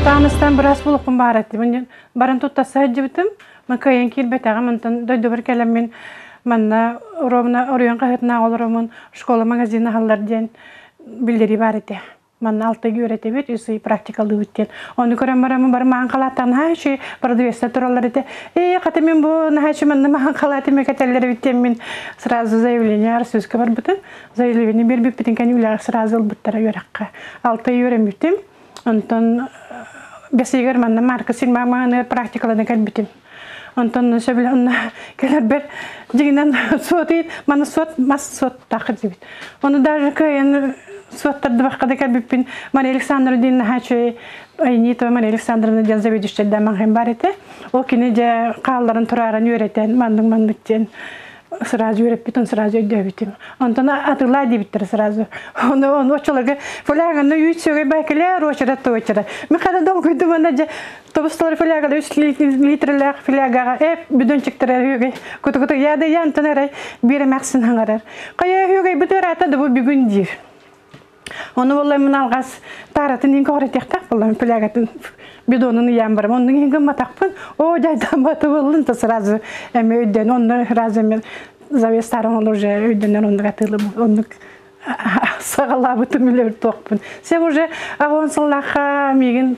Тааныстан быраас буолуохпун баар этим. Баран туттарса сылдьыбытым. Мин кыайан киирбэтэҕим. Онтон дойдубар кэлэммин манна ровно оройуон хаһыатынааҕы олороммун школа магазин аһаллар диэн биллэрии баар этэ. Манна алтайга үөрэтэбит, үс ый практикалыыбыт диэн. Ону көрөн бараммын бары маҥан халааттаах наһаа үчүгэй продавецтар тураллар этэ. Ээ, хата мин бу наһаа үчүгэй манна маҥан халаат эмэ кэтэллэр эбит диэн мин сразу заявление Российска барбытым. Заявление биэрбиппитин кэннэ үлэҕэ сразу ылбыттара үөрэххэ. Алта ый үөрэммитим. Онтон бэс ыйыгар манна Марка Сильма маҕаныгар практикалана кэлбитим. Онтон сөбүлэ онно кэлэрбэр дьиҥинэн суотуй маны суот мас суоттаах дибит. Ону даже кыайан суоттардыбакка да кэлбиппин Мария Александровна диэн наһаа үчүгэй Айнитова Мария Александровна диэн заведующайдаах маҕаһыын баар этэ. Ол кини дьэ хаалларын турааран үөрэтэн маннык-маннык диэн сразу үөрэппит, он сразу өйдөөбүтүм. Онтон атылаа диэбиттэрэ сразу. Ону ону оччолорго фляганы үүт сүөгэй баакеле рочера точера. Мен хада долгуйдум ана дьэ тобусталар флягада үс литрэлээх флягаҕа э бидончиктара үөгэй куту-куту яда янтан эрэй биир эмээхсин хаҥарар. Хайа үөгэй бу ыраата да бу бүгүн диир. Ону буолла мин алҕас тааратын иин көҕүрэтиэхтээх буоллам флягатын бидонун ыйаан барам. Оннун иһин гымматахпын. Оо дьайдаан баты буоллун то сразу эми өйдөн онно сразу мен завес таран уже өйдөнөр оннук атыылым оннук саҕалаабытым үлэбит туохпун. Сен уже аҕон сыллаахха миигин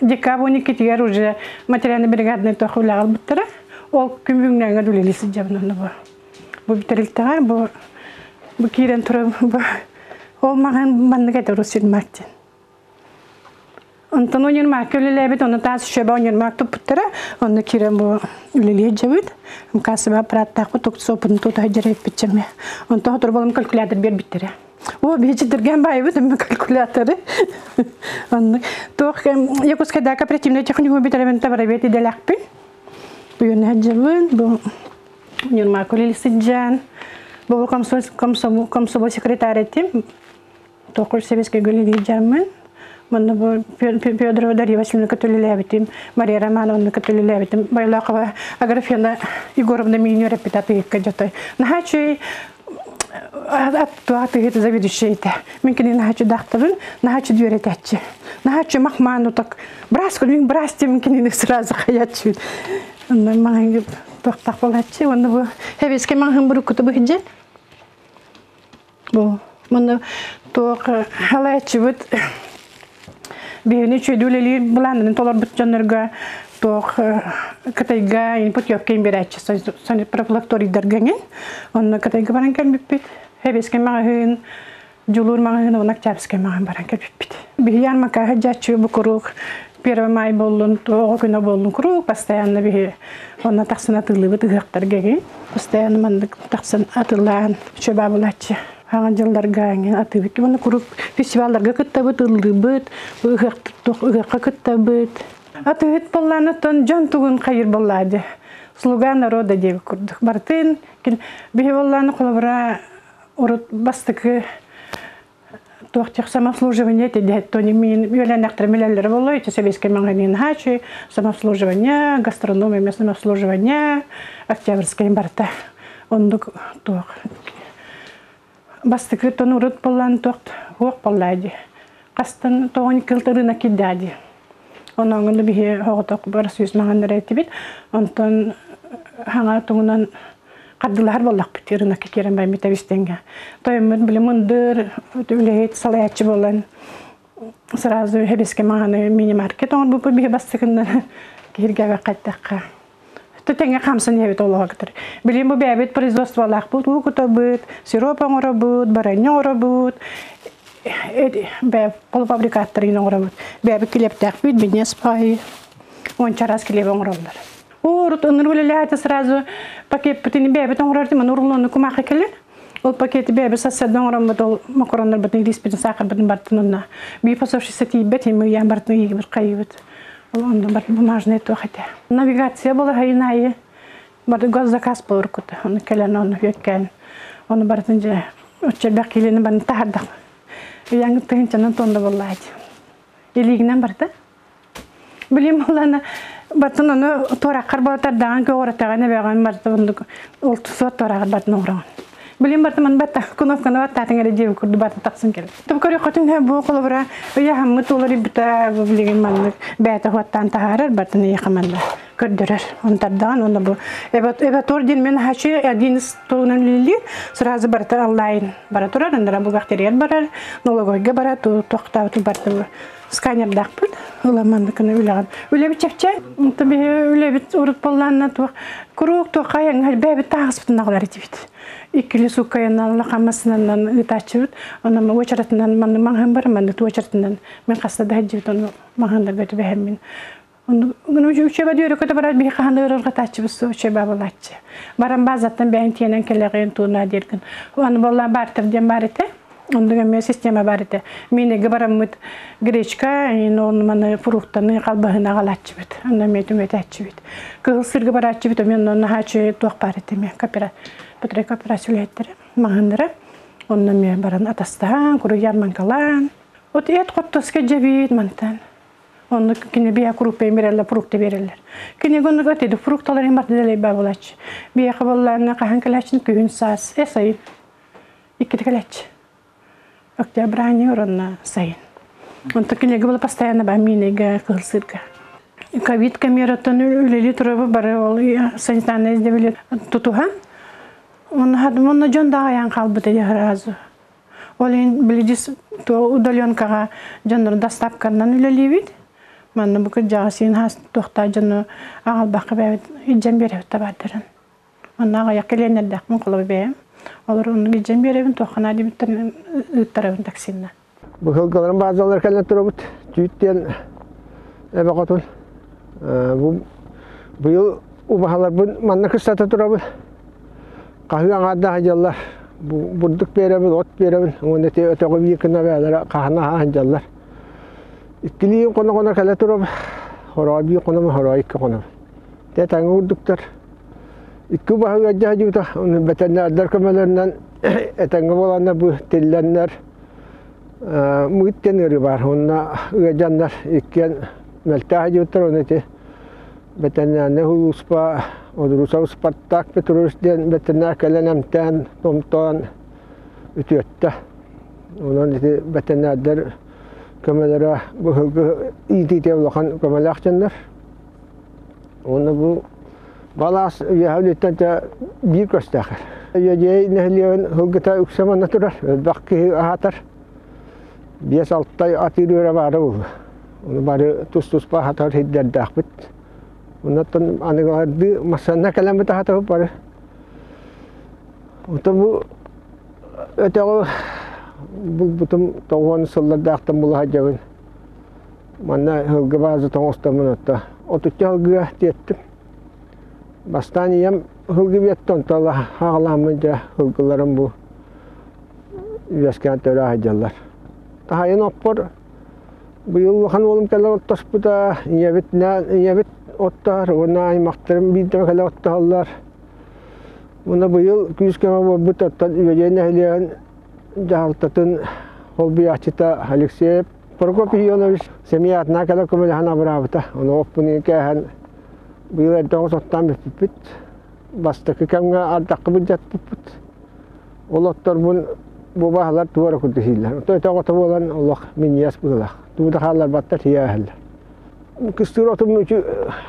декабрь 12-тигэр уже материальный бригадный туох үлэҕэ ылбыттара. Ол күн бүгүҥҥэ үлэлии сылдьабын онно бу. Бу бүтэрилтэҕэ бу бу киирэн турар бу ол маҕан маннык этэ Русфильмарт диэн. Онтон универмагка үлэлээбит, ону таас шөбө универмаг туппуттара, онно киирэн бу үлэлиир дьэбит. Кассовый аппараттаахпыт, соппутун тута сылдьар эппитчэми. Онтон сотору буолан калькулятор биэрбиттэрэ. О, биһичитиргэн баайбыт эмме калькуляторы. Оннук. Туох Якутскайда кооперативный техникум бүтэрэмин табарабет иделэхпин. Буйун сылдьабын, бу Ньурмака үлэлии сылдьан, бу комсомол секретарь этим. Токур Советскай үлэлии дьаммын. Манна бу Федорова Дарья Васильевна көтөлүлээбитим, Мария Романовна көтөлүлээбитим. Байлакова Аграфена Егоровна миин үөрэппит атыыкка дьотой. Наһаа үчүгэй аттуа атыыһыт заведующая этэ. Мин кини наһаа үчүгэй наһаа үчүгэй үөрэтээччи. Наһаа үчүгэй махмаан утак. Брас күнүн брас диэн кинини сразу хаяччы. Онно маҥан туохтаах буолааччы. Уонна бу хэбиэскэ маҥаһын буруккута быһыдьан. Бу манна туох халааччыбыт биһини үчүгэйдик үлэлиир былааннарын толорбут дьоннорго туох Кытайга путевка биэрээччи профилакторийдарга эҥин. Онно Кытайга баран кэлбиппит. Хэбиэскэ маҕаһыын Дьулуур маҕаһыын уонна Октябрьскай маҕаһыын баран кэлбиппит. Биһи ярмарка сылдьааччы бу куруук Первый май буоллун, оҕо күнэ буоллун куруук постоянно биһи онно тахсан атыылыыбыт ыһыахтарга эҥин. Постоянно маннык тахсан атыылаан чөбаа булааччы. Хаҥа дьылларга эҥин атыыбыт. Уонна куруук фестивалларга кыттабыт, ыллыыбыт, ыһыахха кыттабыт. Атыыһыт буоллаан оттон дьон тугун хайыр буоллаа Слуга народа диэбит курдук. Бартын биһи буоллааны холобура урут бастакы туох тех самообслуживание этэ тони мин үөлэнэхтэрэ билэллэрэ буолуо ити сэбиэскэй маҕаһыын хаачый самообслуживание гастрономия местное обслуживание октябрьскай барыта оннук туох бастакы тон урут буоллан туох хуох буоллаа дии хастан тоҕон кылтырына кирдээ дии онооҥун биһи оҕотох барасүйүс маҕаннара этибит онтон хаҥа тугунан хардылаһар буоллахпыт ырынакка киирэн барбыт эбистэнгэ тойоммут били мындыр үлэһит салайааччы буолан сразу хэбискэ маҕаны мини-маркет оҥорбуппут биһи бастакыннан киһиргээбэххэ эттэххэ тэҥҥэ хамсан иһэбит олоҕо кытары билигин бу бэйэбит производстволаахпыт уу кутабыт сироп оҥоробут баранньа оҥоробут бэйэ полуфабрикаттарын оҥоробут бэйэбит килиэптээхпит биньиэс паайы уонча араас килиэби оҥороллор Урут ыныр үлэлээтэ сразу пакеппытын бэйэбит оҥорор маны рулону кумаахы кэлэр. Ол пакеты бэйэбит сарсыарда оҥороммут ол макароннарбытын, ириспитин, саахарбытын бартын онно. Биир поставщица тиийбэт, эми ыйаан бартын ыйыгыбыт хайыбыт. Ол онно бар бумажный туох этэ. Навигация буола хайын аайы бары госзаказ болор кута. Оны кэлэн оны үөккээн оны барытын дьэ оччо киилини баны таһардах. Ыйаҥ тыһынчанан тонна буоллаат. Илиигинэн барда. Билим буоллаана баттан ону туораххар буолтардаҕын көҕүрэттэҕин эбэҕин барыта оннук ол суот туораҕар батын оҥороҕун. Билин бартыман батта кнопканы баттаатың эрэ диэби курду барта тахсан кэлэр. Тып көрүөххүтүн бу холобура ыйаһаммыт уларыйбыта бу билигин маннык бэйэтэ хуаттаан таһаарар бартын ыйаха манна көрдөрөр. Онтардаҕан уонна бу эбатор диэн мен хачы один столунан үлэлиир сразу барыта онлайн бара турар ындара бухгалтерияр барар налоговойга барар туохтаабыт барта сканердаахпыт ыламанныкына үлэҕин үлэбит чэпчэ үлэбит урут боллаанна туох куруук туох хайаҥ бэйэбит тааҕыспытын аҕалар этибит иккили сууккайынан улахан массыынанан ыытааччыбыт онон уочаратынан манны маҥаһын бар манны уочаратынан мин хаста да сылдьыбыт ону маҥаһыннарга түбэһэммин Учеба дүөрөкөтө барар биһи хаһан ыарырҕатааччыбыт суох учеба булааччы. Баран базаттан бэйэн тиэнэн кэлэҕин тууна дииргин. Аны буолла бартер диэн бар этэ. Оннук эмиэ система бар этэ. Минеге бараммыт гречка, оны маны фруктаны халбаһын аҕалааччыбыт. Онно эмиэ түҥэтээччибит. Кыһыл сыргы барааччыбыт эмиэ онно наһааччы туох баар этэ эмиэ кооперация кооперация үлэһиттэрэ маҕаһыыннара. Онно эмиэ баран атастаһан, куруйан маҥкалаан. Вот эт хоттоска дьэбиит мантан. Онно кини биһэ круппа биэрэллэр, фрукта биэрэллэр. Кинигэ оннук этиди фрукталар иһин барда дэлэйбэ булааччы. Биһиэхэ буоллаҕына хаһан кэлээччини күһүн саас, э сайын иккитэ кэлээччи. Октябрь уонна сайын. Онтон кинигэ была постоянно ба минеге кыһыл сыырга. Ковид камераттан үлэлии турабы бары ол санитарный изделие тутуһан. Онно дьон да аян хаалбыта сразу. Ол иһин билигин удаленкаҕа дьоннору доставканан үлэлиибит. Манна бу кырдьаҕас иһин туохтаах дьону аҕалбакка бэйэбит илдьэн биэрэбит табаардарын. Онно аҕыйах кэлиэннэрдээхпин холобур бэйэм. Олору оннук илдьэн биэрэбин, туохханаа диэбиттэрин ыыттарабын таксинна. Быһылгаларын баазалар кэлэн турабыт. Түүт диэн эбэ хотун. Бу быйыл убаһаларбын манна кыстата турабын. Хаһыы аҥаардаах дьаллар бурдук биэрэбин, от биэрэбин, уонна ити өтөҕү биир гына бэйэлэрэ хаһан аһаан дьаллар. Иккилии хоно-хоно кэлэ турабын. Хороо биир хономун, хороо икки хономун. Тэ тэҥҥэ курдуктар. Икки убаһа ыалдьа сылдьыбыта, ону бэтэринээрдэр көмөлөрүнэн этэҥҥэ буоланнар бу тиллэннэр мыыт диэн ыарыы баар. Уонна ыалдьаннар иккиэн мөлтөөх сылдьыбыттар, ону ити Бэтэринээрнэй улууспа Одурусов Спартак Петрович диэн бэтэринээр кэлэн эмтээн, томтоон үтүөттэ. Онон ити бэтэринээрдэр көмөлөрө быһылгы иитиитэ улахан көмөлөөх дьоннор. Уонна бу балаас үөһэ үлэттэн биир көстөөх. Үөдьэй нэһилиэгин һылгыта үксэ манна турар, элбэх киһи аһатар. Биэс-алта атыыр үөрэ баара буолуо. Ону бары тус-туспа аһатар сирдэрдээхпит. Оннуттан аныгылардыы массыына кэлэммит аһатабыт бары. Оттон бу өтөҕү булбутум тоҕуон сыллардаахтан була сылдьабын. Манна сылгы бааза тоҥостоммун отто. Отучча сылгыга тиэттим. Бастаан ийэм сылгы биэттэ, онтон хаҕалааммын дьэ сылгыларым бу үөскээн төрөө сылдьаллар. Таһайын оппор быйыл улахан уолум кэлэн оттоспута, ийэбит ийэбит оттоһор уонна аймахтарым биирдэ кэлэн оттоһоллор. Уонна быйыл күүс-көмө буолбут оттон Үөдүйэн нэһилиэгин дьаһалтатын холбуйааччыта Алексеев Прокопий Ионович семья атына кэлэн көмөлөһөн абыраабыта. Ону оппун кээһэн быйыл эрдэ оҕус оттоон бүппүппүт. Бастакы кэмҥэ ардахха былдьаппыппыт. Ол отторбун бу баһалар туора курдук сииллэр. Оттон өтөх ото буолан олох минньигэс быһыылаах. Тугу да хаалларбаттар тиийээһэллэр. Кыстыыр отум үчү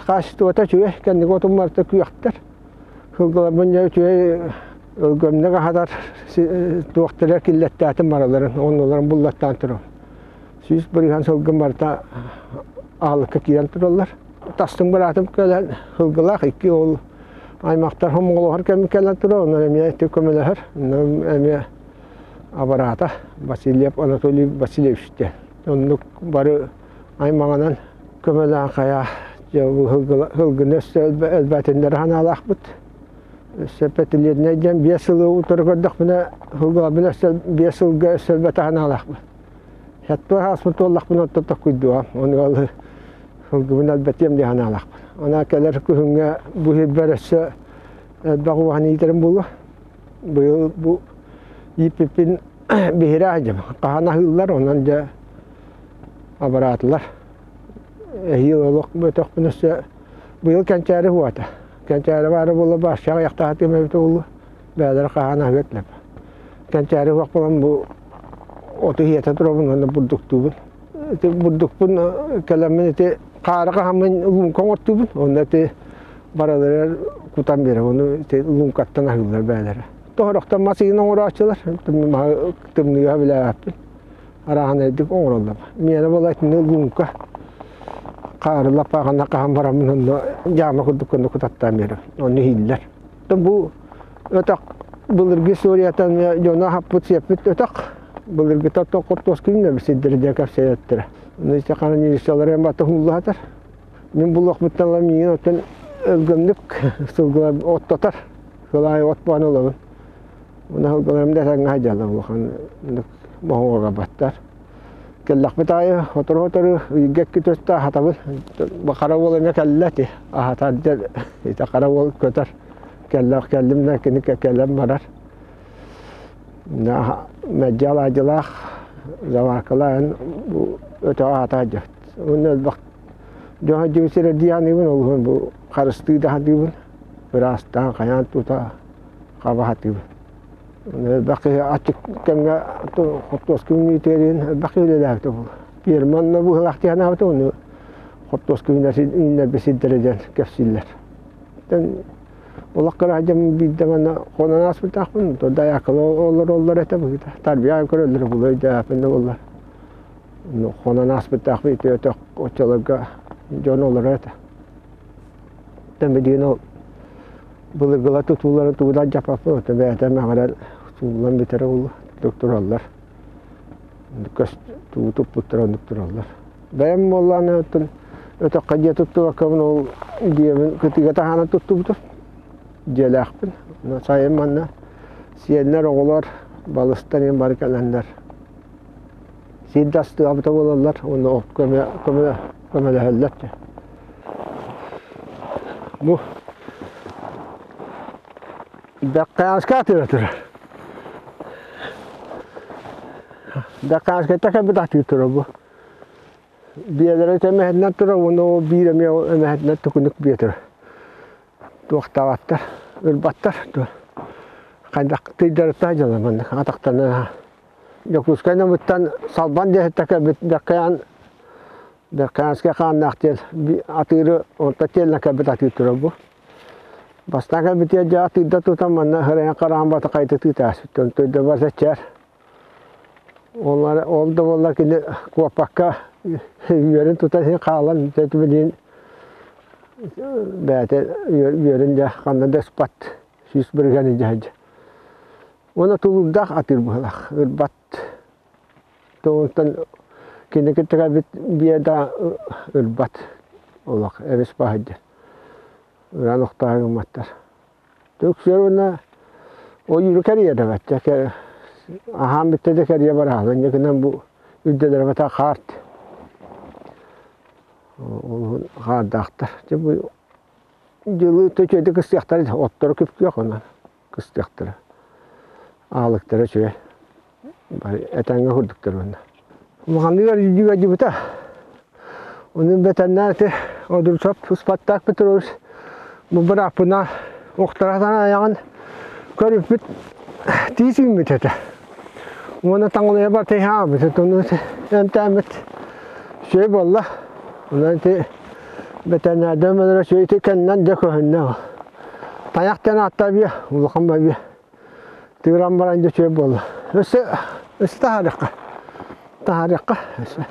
хаачыстыбата үчүгэй, кэнники отум барыта күөхтэр. Сылгыларбын дьэ үчүгэй өлгөмнүк аһатар туохтара киллэттээтим барыларын, оннуларын буллаттаан турабын. 100% сылгым барыта аһылыкка киирэн тураллар. Тастыҥ быраатым кэлэн сылгылаах икки уол аймахтар хомоҕолоһор кэм кэлэн турар, онон эмиэ ити көмөлөһөр, онон эмиэ абараата Васильев Анатолий Васильевич диэн. Оннук бары аймаҕынан көмөлөөн хайа сылгыны өссө элбээтиннэр санаалаахпыт. Өссө пятилетнэй диэн биэс сылы утары көрдөхпүнэ, сылгыларбын өссө биэс сылга өссө элбэтэ санаалаахпын. Хаттуо ааспыт буоллахпына оттон токкуйдуом. Ону ол сылгыбын элбэтиэм дии санаалаахпын. Ана кэлэр күһүҥҥэ бу сирбэр өссө элбэх убаһаны иитэрим буолуо. Быйыл бу ииппиппин биһирэ сылдьабын. Хаһан аһыыллар, онон дьэ абыраатылар. Эһиил олох бөтөхпүн өссө быйыл кэнчээри уһуата. Кэнчээри баара буолла баашчаҕа айахтаатым эбитэ буолуо. Бэйэлэрэ хаһан аһыат лэп. Кэнчээри уох буолан бу оту иһиэтэ турабын уонна бурдуктуубун. Ити бурдукпун кэлэммин ити хаары хаһаммын луҥка оҥортуубун. Онно ити бараларыгар кутан биэрэр. Ону ити луҥкаттан аһыыллар бэйэлэрэ. Тоһорохтон мас ыйын оҥорооччулар. Тымныыга билээбэппин. Арааһынайдык оҥороллор. Миэнэ буола итини луҥка хаары лаппааҕына хаһан бараммын онно дьаама курдук гына кутаттаан биэрэр. Онно иһиллэр. Бу өтөх былыргы историятын дьоно аһаппыт сиэппит өтөх былыргыта хортуоска үүннэрбит сирдэрэ диэн кэпсээбиттэрэ. Ону истэххинэ милициялар бата уһууллаһатар. Мин булуохпуттан ыла миигин оттон өлгөмнүк сылгылар оттотор. Сыл аайы от буолан ылабын. Уонна сылгыларым да этэҥҥэ сылдьаллар улахан моһуога баттар. Кэллэхпит аайы сотору-сотору ыйга икки төстө аһатабын. Хара уол эмиэ кэллэ ити. Аһатар диэн ити хара уол көтөр. Кэллэх кэллим да кини кэлэн барар. Мэлдьи алаадьылаах заваркалаан бу өтөҕө аһата сылдьабыт. Уонна элбэх дьон сылдьыбыт сирэ дии саныыбын, ол бу харыстыы да сатыыбын. Ыраастаан хайаан тута хаба сатыыбын. Элбэх киһи аччык кэмҥэ хортуоска үүнүүтүгэр элбэх киһи үлэлээбитэ буолуо. Ферма онно быһыылаах дии санаабытым, ону хортуоска үүннэрбит сирдэрэ диэн кэпсииллэр. Олох кыра сылдьан биирдэ манна хонон ааспытаахпын, дайаакала олороллор этэ быһыыта. Тарбыйаан көрөллөрө буолуо өйдөөппүн да буоллар. Хонон ааспыттаахпын ити өтөх оччолорго дьон олорор этэ. Билигин ол былыргыла тутуулары тугу да алдьаппаппын, оттон бэйэтэ мэҕирэн сууллан бүтэрэ буолуо тураллар. Көс тугу туппуттара оннук тураллар. Бэйэм буоллаҕына оттон өтөххө дьиэ туттубаккабын ол дьиэбин кытыыга таһааран туттубутум. Дьиэлээхпин. Сайын манна сиэннэр, оҕолор, балыстар иһин бары кэлэннэр сир да астыабыта буолаллар уонна көмө көмө көмөлөһөллөр. Бу Бэккааска атыыра турар. Бэккааската кэлбит атыы турар бу. Биэлэрэ эмэһэтинэн турар уонна ол биир эмиэ эмэһэтинэн төкүнүк биэ турар. Туохтаабаттар, ырбаттар. Хайдах тыйдарыттан дьалар маннык атахтарынан Дьокуускай Намыттан Салбан диэһиттэ кэлбит Бэккэйээн Бэккэйээнскэй хааннаах диэн атыыры онто тиэллэн кэлбит атыыр турар бу. Бастаан кэлбитигэр дьэ атыырда тутан манна хырайан хараан бата хайта тыытааспыт. Онто да барыта чээр. Ол, ол да буоллар кини куоппакка үөрэн тутан иһин хаалан билигин бэйэтэ үөрэн дьэ ханна да ыспат 100% илдьэ сылдьар. Уонна тулуурдаах атыыр быһыылаах, ырбат. Тугуттан кини кытта бит биэ да ырбат олох эбис баһыйда. Ыран охтоох гымматтар. Түксүөр уонна ойууру кэрийэ да бачча аһаан бүттэ да кэрийэ бараһалар. Инньэ бу үрдэлэрэ бата хаарт. Ол хаардаахтар. Дьэ бу дьылы төчөйдө кыстыахтара отторо күпкүөх онон. Кыстыахтара. Аалыктара үчүгэй. Бары этэҥҥэ курдуктар уонна. Улаханнык ыалдьыбыта. Ону бэтэннээн ити Одурцов Спартак Петрович бу бырааппына охтара айаҕын көрүппүт тиис үүммүт этэ. Уонна таҥалайа барта иһаабыт. Ону эмтээммит үчүгэй буолла. Онон ити бэтэннээрдэн өлөрө үчүгэй ити кэннинэн дьэ көһүннэ. Тайах диэн ааттаах биэ, улахан ба биэ. Тыыран баран дьэ үчүгэй буолла. Өссө өссө таһаарыахха. Таһаарыахха өссө.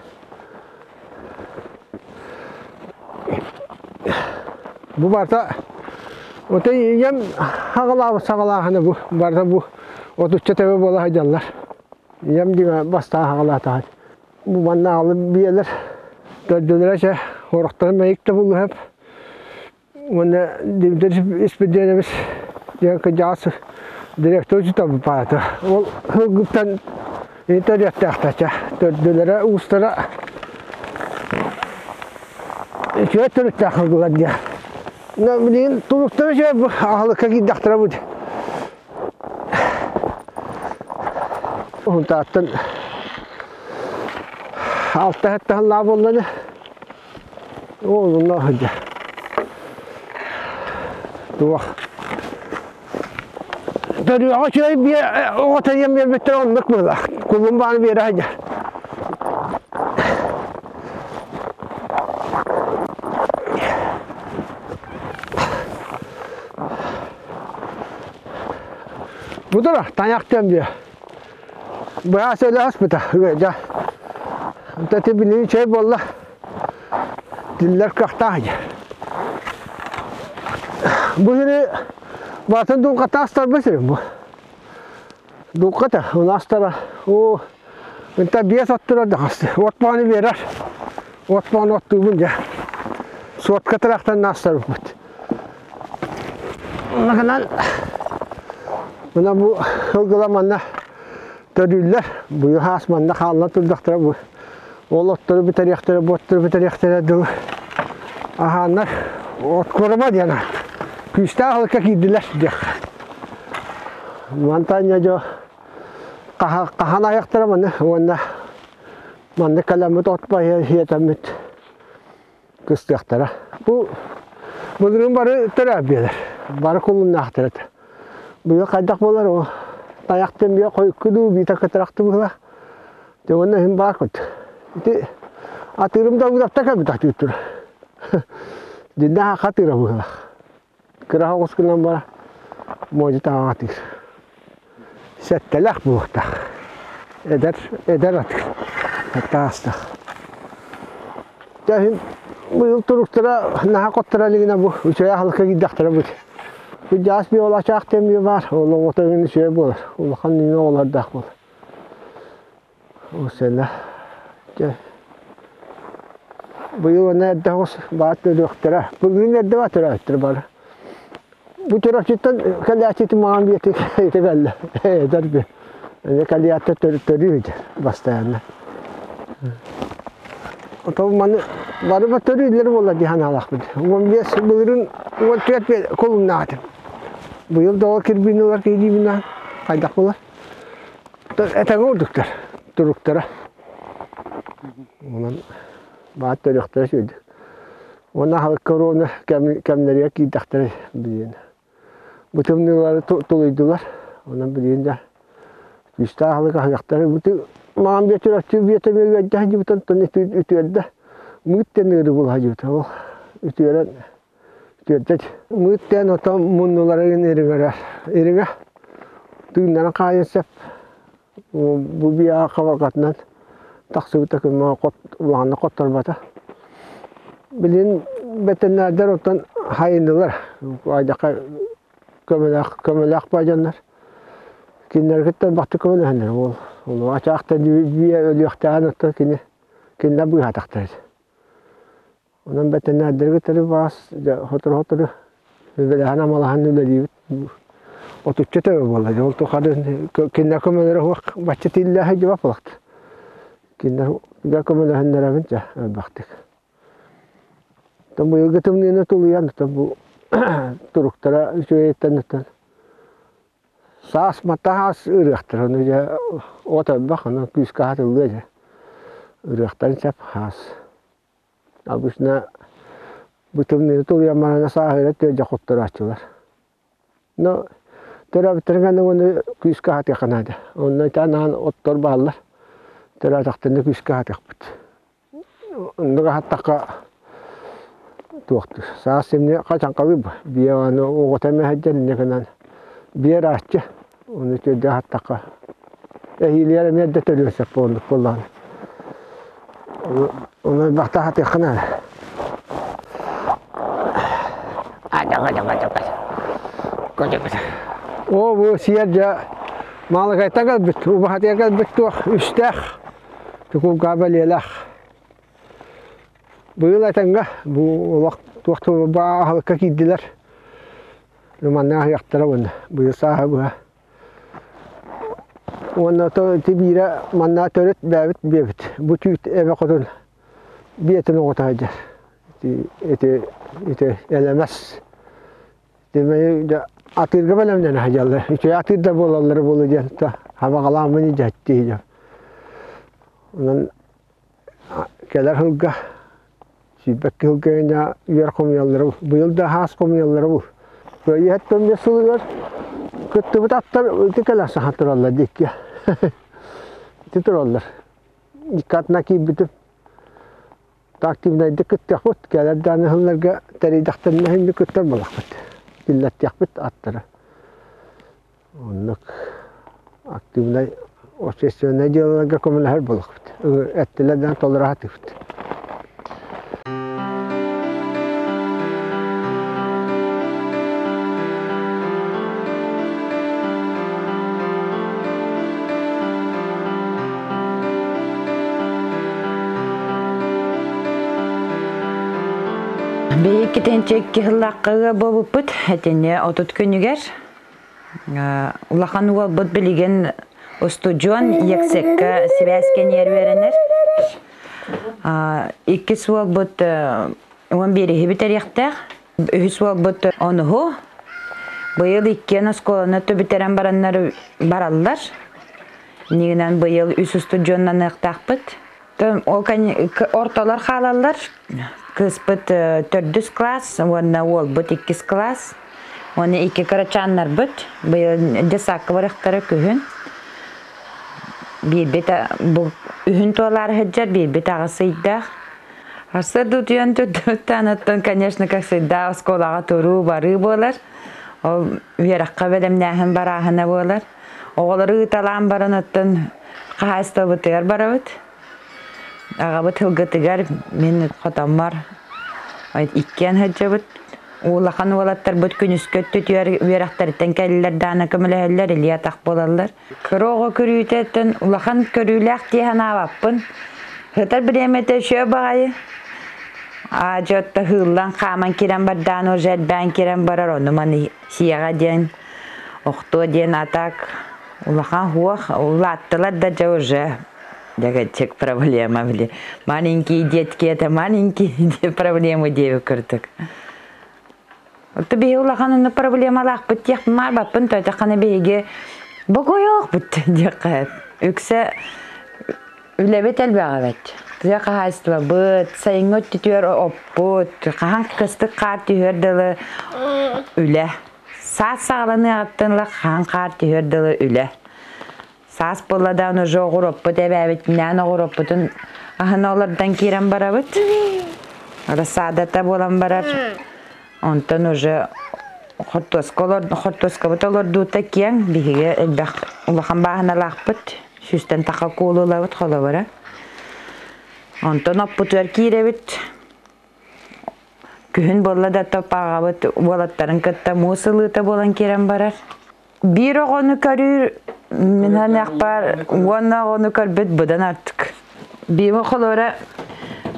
Бу барыта отой ийэм хаҕалаабыт саҕалааһына бу барыта бу отучча төбө буола сылдьаллар. Ийэм дьиҥэ бастаан хаҕалаатаҕын. Бу маннааҕы биэлэр төрдүлэрэ чэ орохторун мэйик да булуһап Уонна Дмитрий Испирдиэнович диэн кырдьаҕас директор учууталбыт баата. Ол сылгыттан интэриэстээхтэр төрдүлэрэ уустара үчүгэй төрүттээх сылгылар диэн. Билигин туруктара үчүгэй бу аһылыкка киирдэхтэрэ бу. Уһунтааттан алта сэттэ сыллаах буолла ини. Уолунна сылдьар. Туох. Төрүөҕэ үчүгэй биэ оҕото диэн биэрбиттэр оннук быһыылаах. Кулун бааны биэрэ сылдьар. Бу тура тайахтыам биэ. Быраас өлө аспыта. Дьэ. Ити билии чэй буолла. Тиллэр кыахтаах дьэ. Бу сири батын дулҕата астарбыт сирим бу. Дулҕата, оны астара. Оо, Инта биэс оттурар да хасты. От бааны биэрэр. От бааны оттуубун дьэ. Суотка тырахтан астарбыт. Оннукунан мына бу сылгыла манна төрүүллэр. Бу хаас манна хаалла турдахтара бу. Ол оттору бүтэриэхтэрэ, бу оттору бүтэриэхтэрэ дылы аһааннар от куорама диэн аат. Күүстээх алыкка киирдилэр диэххэ. Мантан дьо хаһан айахтара маны уонна маннык кэлэммит от баһыйа хиэтэммит кыстыахтара. Бу былырыын бары төрөөп биэлэр. Бары кулуннаахтар этэ. Быйыл хайдах буолар о тайахтан биэ хойукку дуу биитэ кытарахты быһыла. Дьэ уонна иһин баар кут. Ити атыырым да удапта кэлбит атыыр Дьиннээх хатыыра быһылах. Кыра оҕус гынан бара муодьу таҕа атыыр. Сэттэлээх буолуохтаах. Эдэр, эдэр атыыр. Таастах. Дьэ, быйыл туруктара наһаа хоттора илигинэ бу үчүгэй аһылыкка киирдэхтэрэ бу. Бу дьаас биолачаах диэн баар, ол оҕото үчүгэй буолар. Улахан үүнэ оҕолордоох буолар. Ол дьэ быйыл аны эрдэ оҕус баат өлүөхтэрэ. Былырыын эрдэ баат төрөөбүттэр бары. Бу Чурапчыттан кэлээччитин маҕан биэтик ити кэллэ. Эдэр би. Эне кэлиятта төрүү бастайанна. Отон маны бары ба төрүүллэр буолла дии санаалаахпыт. 15 былырыын 14 колумнаатым. Быйыл да ол кирбиини ылар киһи диибин хайдах буолар? Этэҥэ ордуктар туруктара. Онон баат төрүөхтэрэ сүрдүк. Уонна аһылыкка оруону кэмнэригэр киирдэхтэрэ билигин. Бу тымныылары тулуйдулар. Онон билигин да күүстээх аһылык аһыахтара. Бу маҕан биэтэр биэтэ үөрдэ сылдьыбытын тон үтүөрдэ. Мыыт диэн ыарыы буола сылдьыбыта. Ол үтүөрэн үтүөрдэ. Мыыт диэн ото муннуларын ириҥэрэ. Ириҥэ тыыннарын хаайан сөп. Бу биэ хабарҕатынан тахсыбыта күммэ улаханнык хотторбото. Билигин бэтэринээрдэр оттон хайыннылар. Айдахха көмөлөөх көмөлөөх баа дьоннор. Кинилэргиттэн бахты көмөлөһөннөр ол. Ол ачаахта биэ өлүөхтээҕин оттон кини кинилэр быыһаатахтара. Онон бэтэринээрдэргэ төрү баас сотору-сотору үлэлэһэн-амалаһан үлэлиибит. Отучча төбө буолла. Ол тухары кинилэр көмөлөрө суох бачча тиллэ сылдьыбат буолахт. Кинилэр көмөлөһөннөрөбүн дьэ элбэхтик. Оттон быйылгы тымныыны тулуйан бу туруктара үчүгэйиттэн саас матаас ырыахтар ону дьэ от элбэх онон күүскэ аһатыллыа дьэ ырыахтарын сөп хаас. Обычно бу тымныыны тулуйан баран сааһыра түөрдэ хотторооччулар. Но төрөөбүттэрин кэннэ уонна күүскэ аһатыахха наада. Онно итанаан оттор бааллар. Төрөөтөхтөрүнэ күүскэ аһатыахпыт. Оннук аһаттахха туохтуур. Саас симни хачаҥхалыыр биэ аны оҕото эмэ сылдьан инньэ гынан биэрааччы. Ону түөрдэ аһаттахха эһиилигэр эмиэ эрдэ төрүөн сөп буоллук буоллаҕына. Ону элбэхтэ аһатыахха наада. Оо бу сиэр дьэ Маалыкайта кэлбит, убаһатыгар кэлбит туох үстээх, тукулгаа бэлиэлээх. Быйыл этэҥҥэ бу олох туох аһылыкка киирдилэр. Манна аһыахтара уонна быйыл сааһы быһа. Уонна то ити биирэ манна төрүт бээбит биэбит. Бу түүт эбэ хотун биэтин оҕото сылдьар. Ити ити ити элэмэс. Ити атыырга бэлэмнэнэ сылдьаллар. Үчүгэй атыырдар буолаллара буолуо диэн хабаҕалааммын дьэттии. Онон кэлэр сылга сүүрбэккэ сылга үөр хомуйаллара быйыл да хаас хомуйаллара бу. Кыайыһаттан биэс сылыгар Кыттыбыт аттар ити кэлэ саха тураллар диэки. Ити тураллар. Икки атына киирбитим. Активнайдык кыттыахпыт. Кэлэр дааны сылларга тэрийдэхтэринэ иһин кыттар буолахпыт. Киллэртиэхпит аттары. Оннук активнай общественнай дьыалаларга көмөлөһөр буолахпыт. Эттилэр даҕаны толоро сатыыбыт. Биһиккитинчэ икки сыллаахха буолбуппут этинне 30 күнүгэр улахан уолбут билигин устудьуон ЕКСЭККэ сибээскэ үөрэнэр. Иккис уолбут уон биэриһи бүтэриэхтээх. Үһүс уолбут онуһу. Быйыл иккиэн оскуоланы бүтэрэн бараннар бараллар. Иннигинэн быйыл үс устудьуоннаныахтаахпыт. Ол ортолор хаалаллар. Кыыспыт төрдүс класс уонна уолбут иккис класс. Уонна икки кырачааннарбыт быйыл десакка барыахтара күһүн. Биирбит бу үһүн туолаары сылдьар, биирбит аҕыс ыйдаах. Арсыарда утуйан турдубуттан оттон, конечно, как всегда, оскуолаҕа туруу барыы буолар. Ол үөрэххэ бэлэмнээһин барааһына буолар. Оҕолору ыыталаан баран оттон хаһаайыстыбабытыгар барабыт. Аҕабыт сылгытыгар мин хотоммор иккиэн сылдьабыт. Улахан уолаттарбыт күнүскү өттүтүгэр үөрэхтэриттэн кэллилэр даҕаны көмөлөһөллөр, илии-атах буолаллар. Кыра оҕо көрүүтэ улахан көрүүлээх дии санаабаппын. Сытар бириэмэтэ үчүгэй баҕайы. Аадьыатта ыһыыллан хааман киирэн бардаан уже элбээн киирэн барар ону маны сиэҕэ диэн охтуо диэн а так улахан хуох улааттылар да дьэ уже дэгэтчик проблема били маленькие детки это маленькие проблемы диэбит курдук. Отто биһи улахан онно проблемалаахпыт диэх маарбаппын тойтоххана биһиги бокуйуохпут диэххэ үксэ үлэбит элбэҕэ эбит. Тыа хаһаайыстыбабыт, сайыҥҥы өттүтүгэр оппут, хаһан кыстык хаар түһүөр дылы үлэ. Саас саҕаланыаҕыттан ыла хаһан хаар түһүөр дылы үлэ. Саас буолла даҕаны уже оҕуруоппут эбээбитинээн оҕуруоппутун аһына олордон киирэн барабыт. Рассадата буолан барар. Онтон уже хортуоска олор хортуоскабыт олордуута киэҥ. Биһиги элбэх улахан бааһыналаахпыт. Сүүстэн таха куулулабыт холобура. Онтон оппутугар киирэбит. Күһүн буолла да топааҕабыт уолаттарын кытта муус ылыыта буолан киирэн барар. Биир оҕону көрүүр мин саныахпар уонна оҕону көрбүт быдан артык. Биир холоро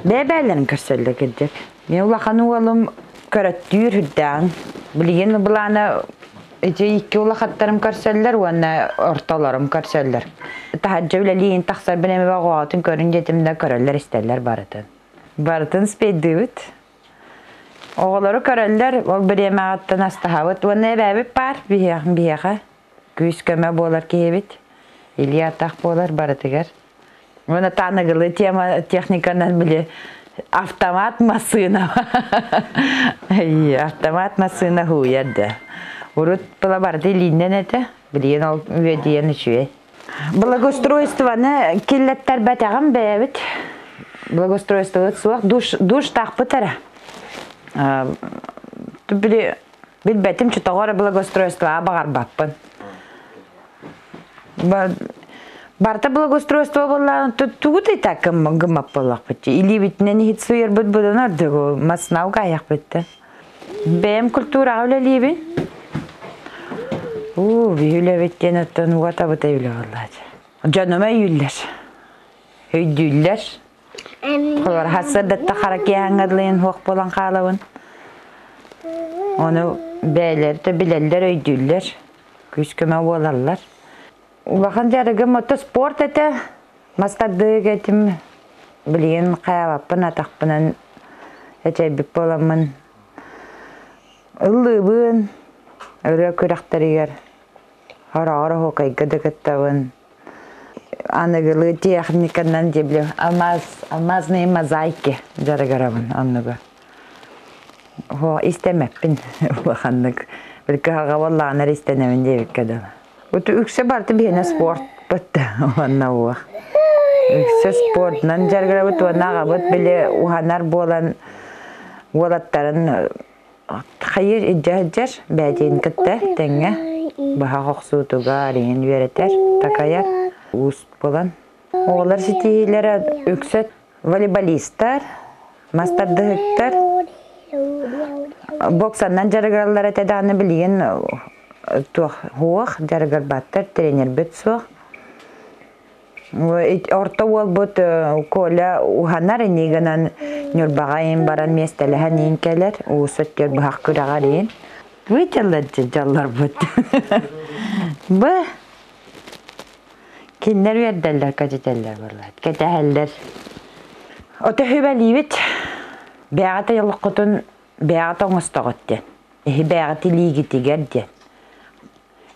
бэйэ-бэйэлэрин көрсөллөр кырдьык. Мин улахан уолум көрөттүүр үрдээн. Билигин былаана ити икки улахаттарым көрсөллөр уонна ортолорум көрсөллөр. Таһырдьа үлэлиин тахсарбын эмэ оҕоҕотун көрүн диэтим да көрөллөр-истэллэр барытын. Барытын спейдыыбыт. Оҕолору көрөллөр, ол бириэмэҕиттэн астаһабыт уонна эбээбит баар биһиэхэ күүс-көмө буолар киһибит, илии-атах буолар барытыгар. Уонна таныгылы тема техниканан били автомат массыына автомат массыына һууйар да. Урут была барыта илииннэн этэ, билигин ол үөдүйэн үчүгэй. Благоустройствоны киллэттэрбэтэҕим бэйэбит. Благоустройствобыт суох. Душ, душтаахпыт эрэ. Били билбэтим тоҕо эрэ благоустройствоҕа баҕарбаппын. Барыта благоустройство буоллаҕына тугу да итак гыммат буоллахпыт. Илиибитинэн иһит суйарбыт будан ордугу масына угаайахпыт да. Бэйэм культураҕа үлэлиибин. Уу, биһи үлэбит диэн оттон уотабыта үлэ буоллаачы. Дьонум өйүүллэр. Өйдүүллэр. Холор хасырдатта хара киэһэҥҥэ дылайын хуох буолан хаалабын. Ону бэйэлэр да билэллэр, өйдүүллэр. Күүс-көмө буолаллар. Улахан дьарыгым ото спорт этэ. Мас тардыыга этим. Билигин хайаабаппын атахпынан эчэйбит буоламмын ыллыыбын, ырыа күрэхтэригэр хороҕор оһуокайга да кыттабын. Аныгылыы техниканан дебли алмаз, алмазные мозаики дьарыгырабын оннуга. Истэмэппин улаханнык. Били кыһалҕа буоллаҕына эрэ истэнэбин диэбиккэ дылы. Үксэ барыта биһиэнэ спорт уонна уох. Үксэ спордунан дьарыгырабыт уонна аҕабыт били уһанар буолан уолаттарын хайыыр илдьэ сылдьар бэйэтин кытта тэҥҥэ быһах охсуутугар иҥин үөрэтэр, такайар уус буолан. Оҕолор ситиһиилэрэ үксэ волейболистар, мас тардыһыктар, боксаннан дьарыгыраллар этэ даҕаны билигин туох суох дьарыгырбаттар, тренербит суох. Орто уолбут Коля уһанар инии гынан Ньурбаҕа иин баран миэстэлэһэн иин кэлэр, уус өттүгэр быһах күрэҕэр иин. Вытеллэр дьалларбыт. Б Кинилэр үөрдэллэр, көтүтэллэр буоллар, кэтэһэллэр. Ото сүбэлиибит, бэйэҕит олоххутун бэйэҕит оҥостоҕут диэн, эһи бэйэҕит илиигитигэр диэн.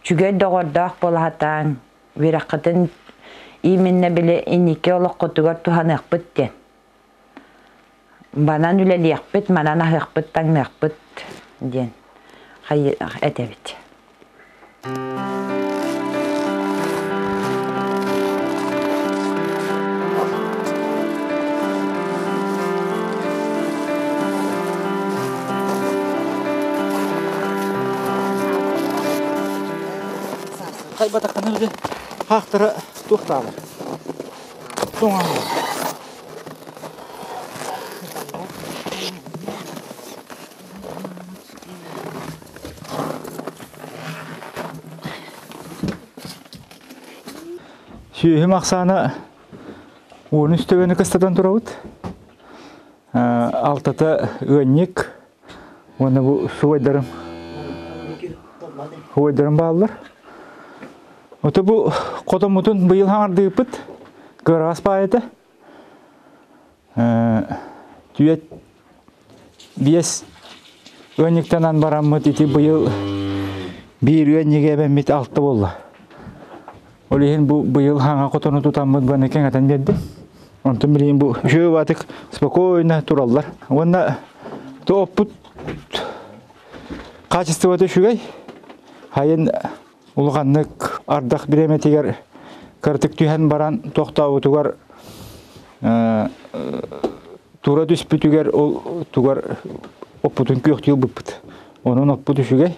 Үчүгэй доҕордоох буола сатааҥ, үөрэххитин именно били инники олоххутугар туһаныахпыт диэн. Банан үлэлиэхпит, манан аһыахпыт, таҥныахпыт диэн этэбит. Хайбатаххына били хаахтара туохтаалар. Тоҥаалар. Сүөһүм ахсаана 13 төбөнү кыстатан турабыт. Алтата ыанньык уонна бу субайдарым субайдарым бааллар. Ото бу хотоммутун быйыл хаҥардыыппыт кыараҕас баайата. Түөт биэс ыанньыктанан бараммыт ити быйыл биир ыанньыгы эбэммит алта буолла. Ол иһин бу быйыл хаҥа хотону тутаммыт баны кэҥэтэн биэрдим. Онтон билигин бу үчүгэй баатык спокойно тураллар. Уонна тооппут качествота үчүгэй. Хайын улаханнык ардах бириэмэтигэр кыратык түһэн баран тохтообутугар тура түспүтүгэр ол тугар оппутун күөхтүү ылбыппыт. Онон оппут үчүгэй.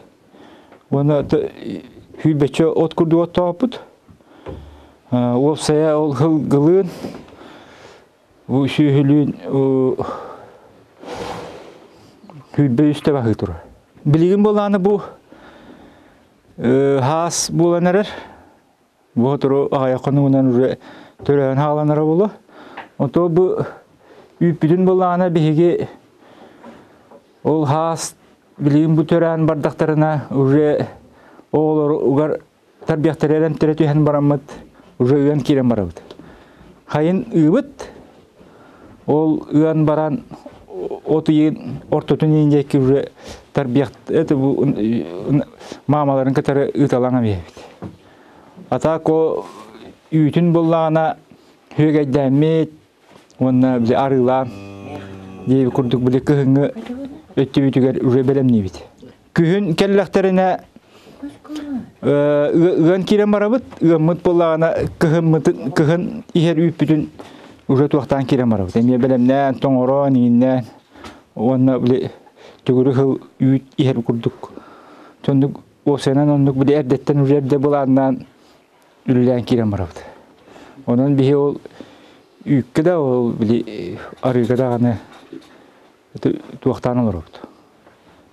Уонна сүүрбэччэ от курдук оттооппут. Уопсайа ол сылгылыын бу сүөһүлүүн 23 баһыы турар. Билигин буолааны бу хаас буолан эрэр. Бу сотору аҕыйах хонугунан уже төрөөн хааланара буолуо. Ото бу үүппүтүн былаана биһиги ол хаас билигин бу төрөөн бардахтарына уже оҕолоругар тарбиахтары эрэмтэрэ түһэн бараммыт уже ыан киирэн барабыт. Хайын ыыбыт ол ыан баран от ыйын ортотун иин диэки уже тарбиах это бу маамаларын кытары ыыталаан эбиэбит. Атако үүтүн буллаҕына үөгэйдээммит уонна били арыылаан диэби курдук били кыһыҥҥы өттүбүтүгэр уже бэлэмниибит. Күһүн кэллэхтэринэ ыан киирэн барабыт, ыаммыт буоллаҕына кыһыммытын кыһын иһэр үүппүтүн уже туохтаан киирэн барабыт. Эмиэ бэлэмнээн, тоҥороон, иҥиннээн уонна били төгүрүк сыл үүт иһэр курдук. Соннук уопсайынан оннук били эрдэттэн уже эрдэ былааннаан үлэлээн киирэн барабыт. Онон биһи ол үүккэ да ол били арыыга даҕаны туохтаан олоробут.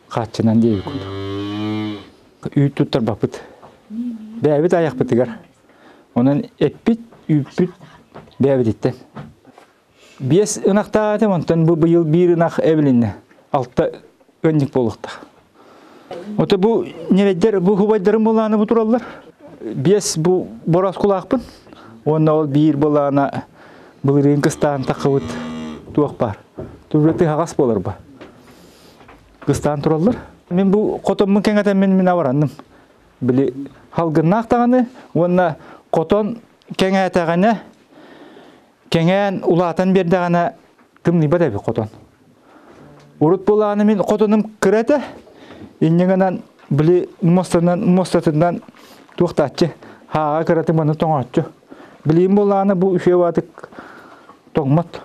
Хааччынан диэбит курдук. Үүт туттарбаппыт. Бэйэбит айахпытыгар. Онон эппит, үүппүт бэйэбититтэн. Биэс ынахтаах этим, онтон бу быйыл биир ынах эбилиннэ. Алта ыанньык буолуохтаах. Ото бу ньирэйдэр, бу хубайдарым булааны бу тураллар. Биэс бу бороскулаахпын. Уонна ол биир булаана былырыын кыстаан таххыбыт туох баар. Тура тыһаҕас буолар ба. Кыстаан тураллар. Мин бу хотоммун кэҥэтэн мин мин абаранным. Били халгыннаах даҕаны уонна хотон кэҥээтэҕинэ кэҥээн улаатан биэрдэҕинэ тымныйбат эбит хотон. Урут булааны мин хотонум кыра этэ. Инньэ гынан били муостанан муостатынан туохтааччы хааҕа кыраты маны тоҥооччу. Билиим буоллаҕына бу үчүгэй баатык тоҥмот.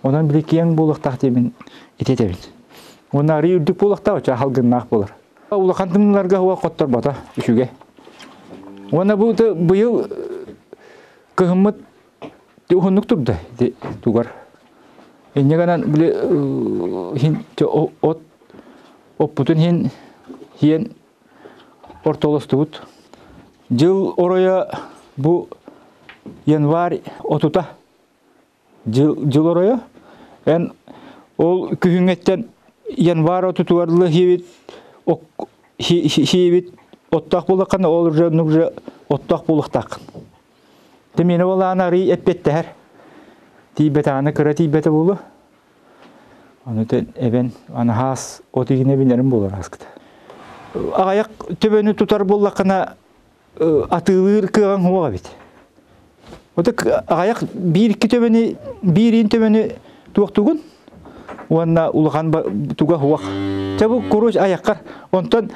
Онон били киэҥ буолуохтаах диэмин ити этэбин. Уонна арый үрдүк буолуохтаах, оччо халгыннаах буолар. Улахан тымныыларга уо хотторбото үчүгэй. Уонна бу быйыл кыһыммыт уһуннук турда ити тугар. Инньэ гынан били хин от оппутун хин хиэн ортолостубут. Дьыл оройо бу январь отута дьыл оройо. Эн ол күһүҥҥэттэн январь отутугар хиэбит хиэбит оттоох буоллаххына ол уже уже оттоох буолуохтааххын. Тэмиэнэ буоллаҕына арый эппиэттэһэр. Тиийбэтэҕинэ кыра тиийбэтэ буолуо. Ону эбэн анаһаас от игинэ билэрим буолар ааскыта. Аҕайах төбөнү тутар буоллаххына атыылыыр кыаҕыҥ суох эбит. Оту аҕайах биир-икки төбөнү, биир төбөнү туохтугун уонна улахан туга суох. Чэ бу куруч айаххар. Онтон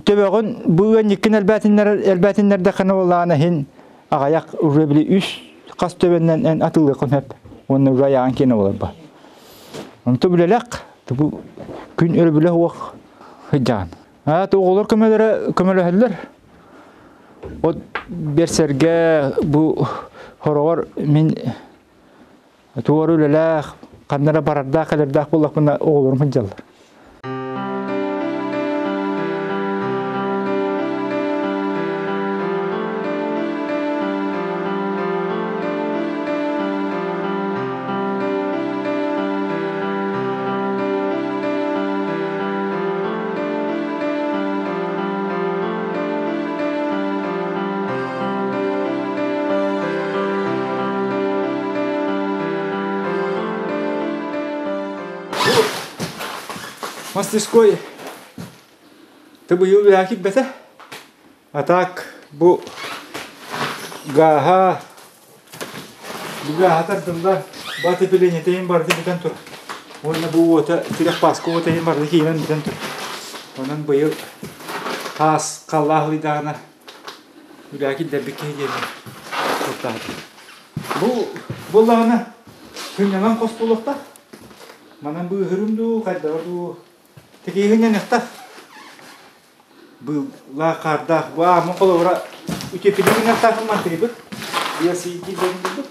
төбөҕүн бу ыанньыккын элбээтиннэрдэххинэ буоллаҕына иһин аҕайах уже били үс хас төбөннөн эн атыылыаххын сөп уонна уже айаҕын киэнэ буолар ба. Онто билэлэх бу күн өрөбүлэ суох сылдьаҕын. Аа оҕолор көмөлөрө көмөлөһөллөр. От берсерге бу хороҕор мин туора үлэлээх, ханна эрэ барардаах кэлэрдээх буоллахпына оҕолорум сылдьаллар. Мастерской ты быйыл үлэҕэ киирбэтэ. А так бу гааһа бу гааһа тардыллар баты пеленетейин барды бүтэн тур. Уонна бу уота тирэх пааска уота иһин барды киирэн бүтэн тур. Онон быйыл хаас халлаах ылыйдаҕына үлэҕэ киллэрбит киһи диэммин суоттаатым. Бу буоллаҕына сынньанан хос буолуохтаах. Манан быыһырым дуу, хайдаҕа дуу. Тикиһинньаныахтаах. Быыллаах, хаардаах. Бу ааммын холобура үтүөппүтүн гыныахтаахпын мантыйбыт. Биэс киирдэрин курдук.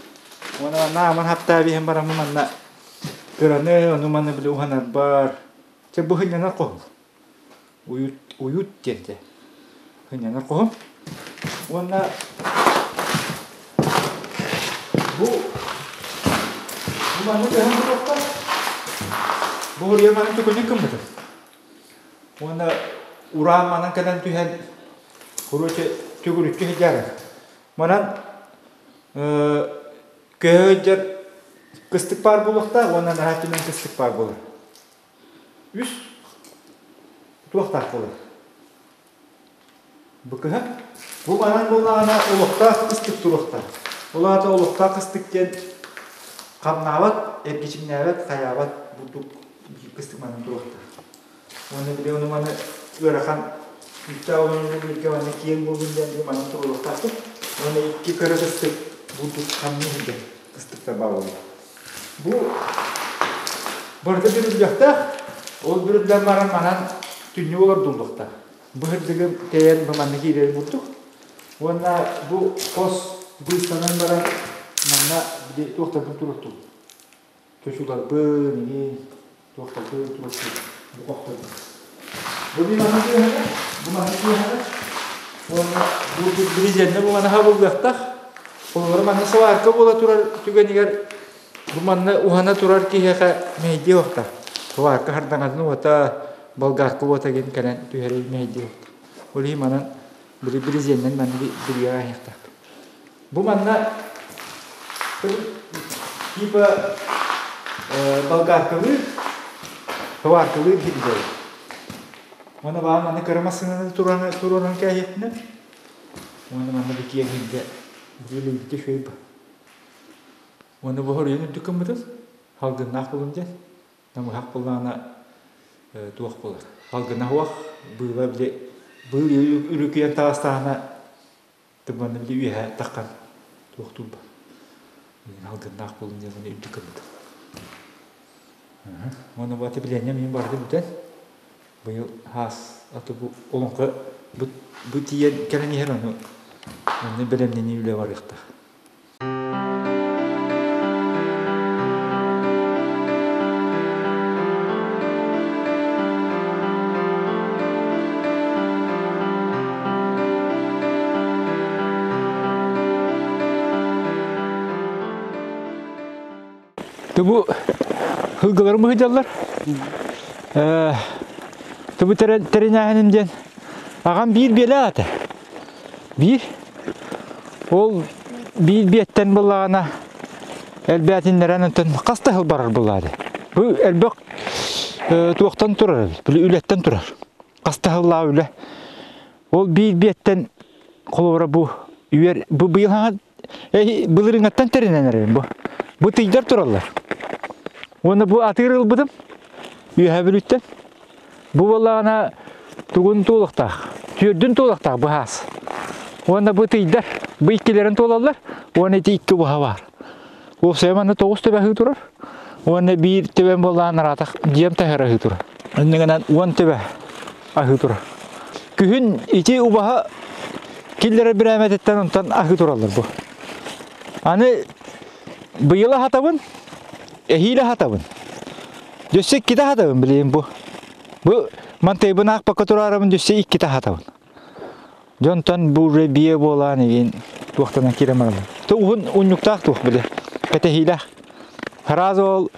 Уонна манна ааммын хаптаа биһэн бараммын манна кыраны, ону маны били уһанарбар. Чэ бу сынньанар хоһум. Уют, уют диэн этэ. Сынньанар хоһум. Уонна бу бу манна көһөн буруохтар. Бу уруйа манан төкүнүк гыммытым. Уонна ураан манан кэлэн түһэн короче төгүрүччү сылдьарым. Манан көһө сылдьар кыстык баар буолуохтаах уонна наһаа түмэн кыстык баар буолар. Үс туохтаах буолар. Бу кыһа. Бу манан буоллаҕына олохтоох кыстык туруохтаах. Ол аата олохтоох кыстык диэн хамнаабат, эргичиҥнээбэт, хайаабат бурдук кыстык манан туруохтаах. Уонна били ону маны ыарахан үүттээх олорон бииргэ манна киэҥ буоллун диэн манан туруохтаахпыт. Уонна икки кыра кыстык бурдук хамныы сылдьар кыстыктар баар буолла. Бу барыта бүрүллүөхтээх. Ол бүрүллэн баран манан түннүк олордуллуохтаах. Быһырдыгы тэйэн бу манна киирэр бурдук. Уонна бу хос быыстанан баран манна били туохтарбын туруортум. Чочуларбын, иҥин, туохтарбын туруортум. Бу хохторбун. Бу би манна кыыһана, бу манна кыыһана. Уонна бу брезентне бу манна хабыллыахтаах. Холобура манна сварка буола турар түгэнигэр бу манна уһана турар киһиэхэ мэһэйдиэ уохтаах. Сварка хардаҥатын уота, болгарка уота диэн кэлэн түһэрэй мэһэйдиэ уохтаах. Ол иһин манан били брезеннэн манна билиэҕэ аһыахтаах. Бу манна типа болгаркалыыр, сваркалыыр киһи Уонна баан манна кыра массыынаны туруоран кээһиэхпинэ уонна манна бу киэҥ иһирдьэ билиибитэ үчүгэй ба. Уонна бу хоруйун үрдүк гыммытын, салгыннаах булун диэн, намыһах буоллаҕына. Туох буолар? Халгына суох, быыла били быыл үрүкүйэн таҕыстаҕына тымнаны били үөһэ таххан туох туурба. Халгыннаах буолун диэн үрдүк гыммытым. Уонна бу отопление мин барыта бүтэн быйыл хаас аты бу олоҥхо бу бу тиийэн кэлэн иһэр ону онно бэлэмнэнии үлэ барыахтаах. Бу һылгыларым ыһыдьаллар. Тубу тэринээһиним диэн аҕам биир биэлэ аата. Биир. Ол биир биэттэн буллаҕына элбээтиннэрэн онтон хас да сыл барар буллаады. Бу элбэх туохтан турар эбит, били үлэттэн турар. Хас да сыллаах үлэ. Ол биир биэттэн холобура бу үөр бу быйыл хаҥа былырыҥаттан тэринэн эрэбин бу. Бу тыйдар тураллар. Уонна бу атыыр ылбытым Үөһээ Бүлүүттэн. Бу буоллаҕына тугун туолуохтаах, түөрдүн туолуохтаах быһаас. Уонна бу тыйдар, бу иккилэрин туолаллар, уонна ити икки быһа баар. Уопсайа манна тоҕус төбө аһыы турар. Уонна биир төбөм буоллаҕына араатах дьиэм таһыгар аһыы турар. Иннигинэн уон төбө аһыы турар. Күһүн ити убаһа киллэрэр бирээмэтиттэн онтон аһыы тураллар бу. Аны быйыл аһатабын, эһиил аһатабын. Дьөссө иккитэ аһатабын билигин бу. Бу мантайбын аахпакка тураарабын дьөссө иккитэ аһатабын. Дьонтон бу уже биэ буолаан игин туохтанан киирэн бараллар. То уһун унньуктаах туох били. Кэтэһиилээх. Сразу ол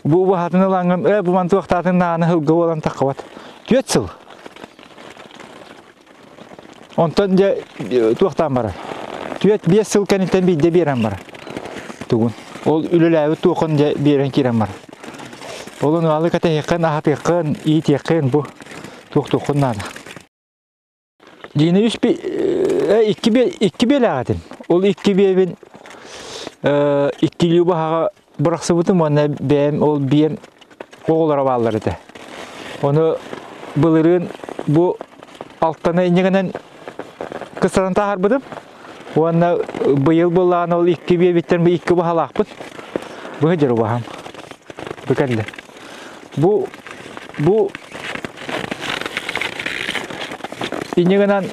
бу убаһатын ылаҥҥын э бу ман туохтаатын нааны сылгы буолан таххабат. Түөрт сыл. Онтон дьэ туохтаан барар. Түөрт биэс сыл кэнниттэн биирдэ биэрэн барар. Тугун. Ол үлэлээбит туохун дьэ биэрэн киирэн барар. Ол ону алы кэтэһиэххин, аһатыаххын, иитиэххин бу туох туоххун наада. Дьиҥэ үс би икки биэ икки биэлээх этим. Ол икки биэбин иккилии убаһаҕа бырахсыбытым уонна бэйэм ол биэм оҕолоро бааллар этэ. Ону былырыын бу алтаны иннигинэн кыстатан таһаарбытым. Уонна быйыл былаан ол икки биэбиттэн бу икки убаһалаахпыт. Бу дьэр убаһам. Бу кэллэ. Бу бу инньэ гынан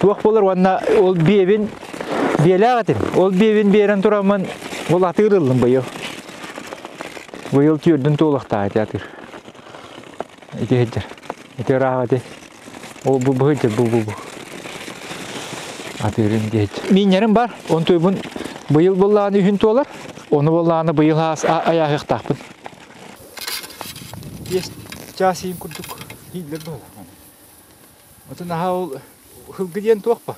туох буолар уонна ол биэбин биэлээх этим. Ол биэбин биэрэн тураммын ол атыыр ыллым быйыл. Быйыл түөрдүн туолуохтаах ити атыыр. Ити сылдьар. Ити ыраах ити. Ол бу бу сылдьар бу бу бу. Атыырым диэт. Мииннэрим бар. Онтуйбун быйыл буоллаҕына үһүн туолар. Ону буоллаҕына быйыл айааһыахтаахпын. Биэс чаас иһин курдук ииллэр быһыылаах. Отон наһаа ол һылгы диэн туох ба?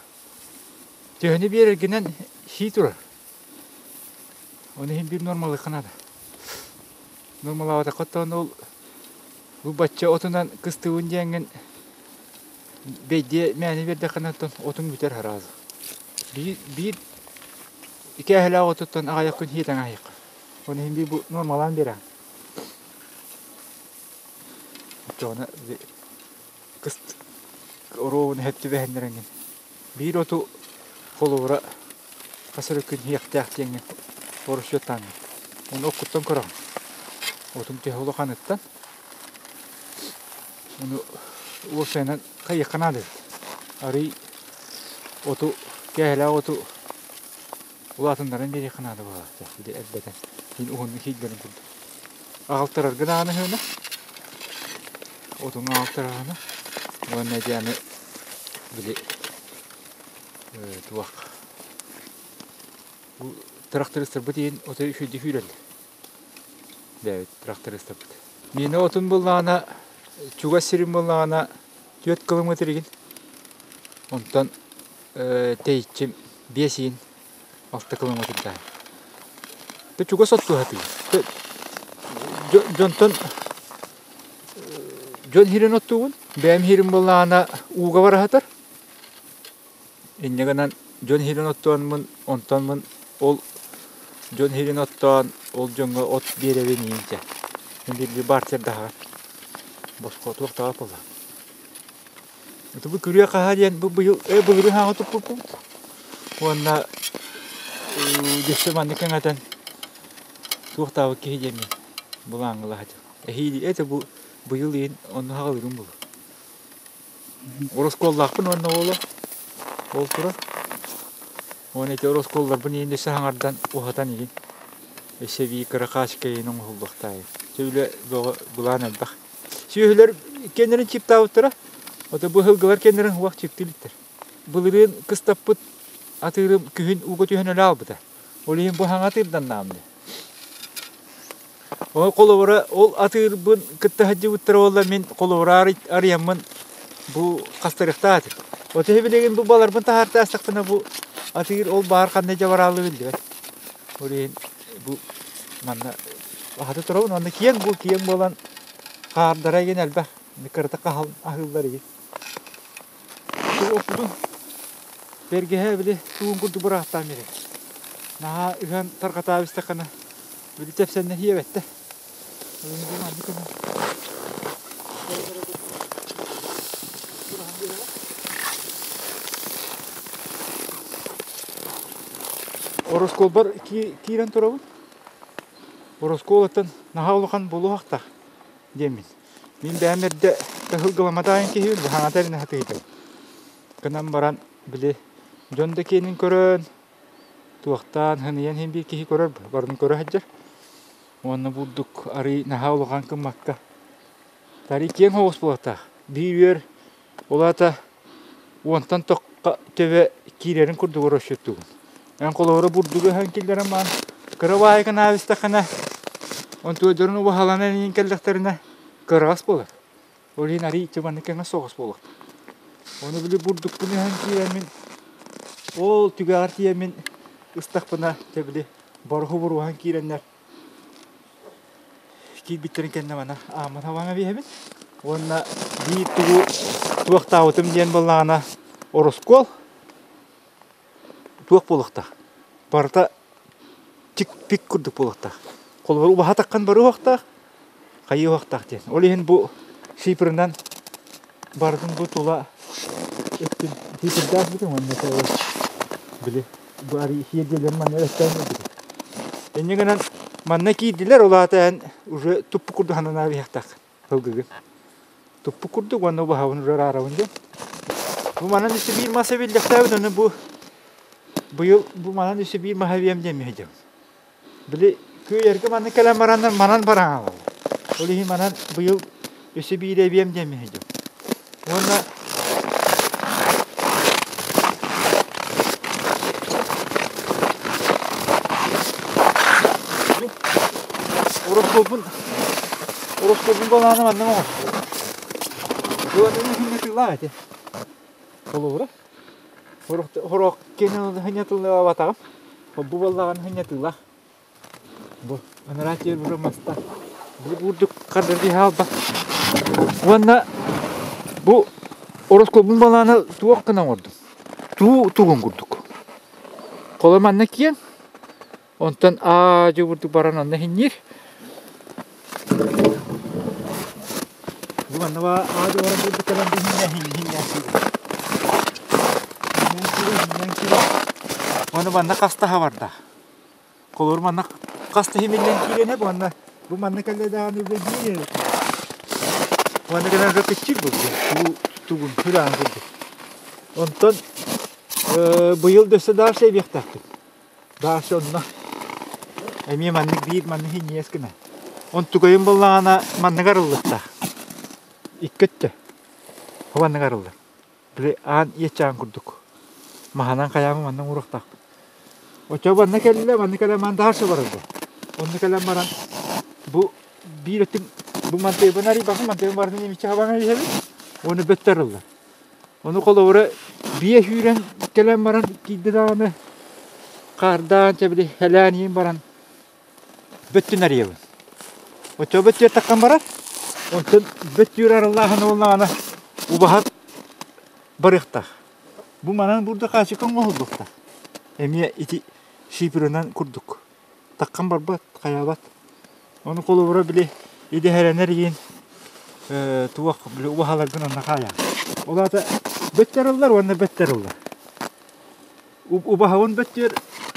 Төһөнү биэрэргинэн сии турар. Оны иһин биир нормалыахха наада. Нормалаабатахха оттон ол бу бачча отунан кыстыыбын диэҥҥин бэйдиэ мээнэ биэрдэххинэ оттон отуҥ бүтэр сразу. Биир биир икээһэлээх отуттан аҕыйах күн сиэтэн аһыахха. Оны иһин биир бу нормалаан биэрэҕин. Оччоҕуна кыст оруобуна сөп түбэһиннэрэҥҥин биир оту холобура хас эрэ күн иһиэхтээх диэҥҥин оросчуоттааҥҥын ону оккуттан көрөҕүн отуҥ төһө улаханыттан ону уопсайынан хайыахха наада эбит арый оту кээһэлээх оту улаатыннаран биэриэххэ наада буолааччы били элбэтэн син уһуннук сииллэрин курдук аҕалтарарга даҕаны ыһыына отуҥ аҕалтараҕына уонна дьэ аны били туох бу тырахтарыстарбыт иһин ото үчүгэйдик үүрэллэр бэйэбит тырахтарыстарбыт миэнэ отун буллаҕына чугас сирим буллаҕына түөрт километр игин онтон тэйиччим биэс иин алта километрдаах чугас оттуһатыы дьонтон дьон иһирин оттуубун бэйэм иһирим буоллаҕына ууга бараһатар инньэ гынан дьон иһирин оттоонмун онтонмун ол дьон иһирин оттоон ол дьоҥҥо от биэрэбин иинчэ мин биир бартер даһаҕын. Босхо туох таҕа буолла. Бу күрүө хаһа диэн бу быйыл былырыын хаҥа туппуппут. Уонна дьөссө маннык кэҥэтэн туохтаабыт киһи диэммин былааҥҥылаһа Эһиил это бу быйыл иһин онно хаҕалыырым буолуо. Ороскуоллаахпын уонна уола ол турар. Уонна ити ороскуолларбын иһин өссө хаҥардан уһатан иһин. Өссө бии кыра хаачыка иһин оҥоһуллуохтаайым. Чэ үлэ бөҕө былаан элбэх. Сүөһүлэр кэннэрин чиптаабыттара. Ото бу ыһылгылар кэннэрин уох чиптилиттэр. Былырыын кыстаппыт атыырым күһүн ууга түһэн өлө албыта. Ол иһин бу хаҥа атыырданнаам дии. Ол холобура ол атыырбын кытта сылдьыбыттара буолла мин холобура арыйаммын бу хастарыахтаах этим. От иһи билигин бу баларбын таһаартаастахпына бу атыыр ол баар ханна дьабараалы биллибэт. Ол иһин бу манна аһата турабын уонна киэҥ бу киэҥ буолан хаардара игин элбэх кырата хаһан аһыыллар игин. Оппутун бэргэһэ били тугун курдук бырааттаан биэрэр. Наһаа ыһан тарҕатаабыстаххына били тэпсэннэ хиэбэттэ. Ороскуолбар киирэн турабын. Ороскуолаттан наһаа улахан буолуохтаах диэммин. Мин бэйэм эрдэ таһылгыламатаайын киһибин, хаҥата эрэ сатыыбын. Гынан баран, били, дьон да киэнин көрөн, туохтаан, хыныйан иһин биир киһи көрөр, барытын көрө сылдьар. Уонна бурдук арый наһаа улахан гыммакка, арый киэҥ соҕус буолуохтаах. Биир үөр, ол аата уонтан тохха төбө киирэрин курдук оросчуттугун. Эн холобура бурдугу ыһан киллэрэн баран, кыра баайгын аабыстаххына, онтуойдорун убаһаланан иһин кэллэхтэринэ, кыараҕас буолар. Ол иһин арый ити маннык кэҥэс соҕус буолуохтаах. Ону били бурдукпун ыһан киирэммин, ол түгэҕэр тиийэммин ыстахпына, дьэ били боруһу буруһан киирэннэр Киирбиттэрин кэннэ маны ааммын хабаҥа биэһэбин уонна биир тугу туохтаабытым диэн буоллаҕына ороскуол туох буолуохтаах барыта чик-пик курдук буолуохтаах. Холобур убаһа таххан барыахтаах, хайыахтаах диэн. Ол иһин бу шифрынан барытын бу тула өттүн шифрдаах бүтүн уонна били бу архиердиэлэр манна өттөөн ылбыт. Инньэ гынан манна киирдилэр, ол аата эн уже туппу курдук сананаа биһиэхтээх сылгыгын. Туппу курдук уонна убаһабын уже араарабын диэн. Бу манан үсү биир мас эбиллэхтээбит, ону бу быйыл бу манан үсү биир маһа эбиэм диэн миһэдьэбин. Били күөйэргэ манна кэлэн бараннар манан баран аҕалаллар. Ол иһин манан быйыл өссө биир эбиэм диэн миһэдьэбин. Уонна Ороскуоппун ороскуоппун балаана манна оҥостубут. Дуонаны хынньатыылаах этэ. Холобура. Хорох кэнэн хынньатыллыбатаҕым. Бу буоллаҕына хынньатыылаах. Бу анараа тиэр бу маста бу бурдук хардырдыы хаалба. Уонна бу ороскуобун балаана туох гына оҥордум. Туу тугун курдук. Холо манна киэн, онтон аа-дьуу бурдук баран онно иһинниир. Бу манна аа-дьуу баран бурдук кэлэн иһиннэ иһиннэ Ону манна хастаһа барда. Холобур манна хас да иһимиллэн киирэн уонна бу манна кэллэ даҕаны үлэ биир Уонна гынан ракыччык бу тугун күрээн курдук. Онтон быйыл дөссө дальше эбиэхтээхпит. Дальше онно эмиэ маннык биир маннык иҥиэс гына. Онтугайым буоллаҕына маннык арыллыахтаах. Икки өттө. Маннык арыллар. Били аан иэччээн курдук. Маһынан хайаамы манна уруохтаахпын. Оччо манна кэллэ, манна кэлэн ман дальше барарга. Онно кэлэн баран бу биир өттүн бу мантыйбын арыйбакын, мантыйбын барытын имиччэ хабаҥа иһэбин. Уонна бөттө арыллар. Ону холобура биэ сүүрэн кэлэн баран киирдэ даҕаны хаардаан чэ били хэлээн иһин баран бөттүн арыйабын. Оччо бөттүөр таххан барар. Онтон бөттүүр арыллааһын буоллаҕына убаһа барыахтаах. Бу манан бурда хаачыкка оҥоһуллуохтаах. Эмиэ ити шиперынан курдук. Таххан барбат, хайаабат. Ону холобура били идэһэрэнэр иин. Туох били убаһаларгын онно хаайаҕын. Ол аата бөттөр ыллар уонна бөттөр ыллар. Убаһабын бөттүөр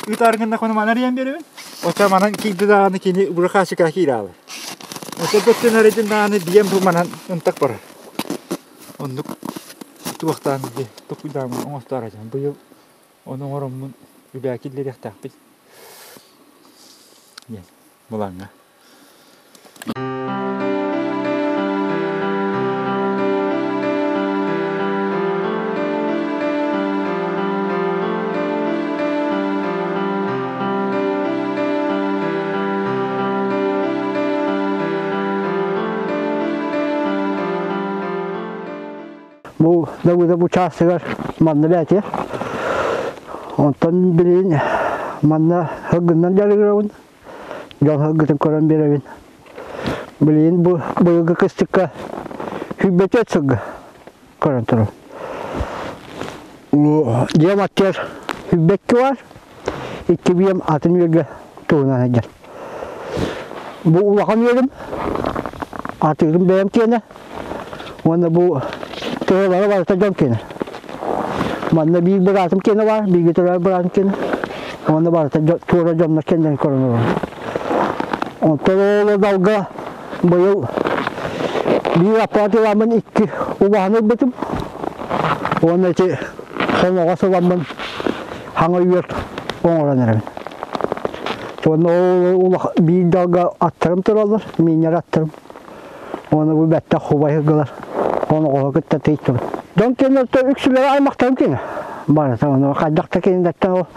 ыытааргын да манан арыйан биэрэбин. Оча манан киирди даҕаны кини бырахаачыка киираалы. Оча бөттөн арыйдын даҕаны биэм бу манан ынтак барар. Оннук туохтаан дии токуйдаамын оҥостоору быйыл ону оҥороммун үлээ киллэриэхтээхпит диэн былааҥҥа. Бу Давыдов учаастагар манна бээтиэр. Онтон билигин манна һылгыннан дьарыгырабын. Дьон һылгытын көрөн биэрэбин. Билигин бу быйылгы кыстыкка сүүрбэтиэт сылга көрөн турабын. Дьиэм аттыгар сүүрбэкки бар, икки биэм атын үөргэ туһунан сылдьар. Бу улахан үөрүм, атыырым бэйэм киэнэ уонна бу тыалара барыта дьон киэнэ. Манна биир быраатым киэнэ баар, бииргэ төрөөбүт быраатым киэнэ. Уонна барыта туора дьоннор кэннин көрөн олорор. Онтон ол далга быйыл биир аппарат ыламмын икки убаһаны ылбытым. Уонна ити хоноҕос ыламмын хаҥа үөр оҥорон эрэбин. Уонна ол биир далга аттарым тураллар, мииннэр аттарым. Уонна бу бэттэх хубай ылгылар. Оноҕоһу кытта тыйтым. Дьон кэннэртэн үксүлэрэ аймахтарым кини. Барыта ону хайдах да кинилэртэн ол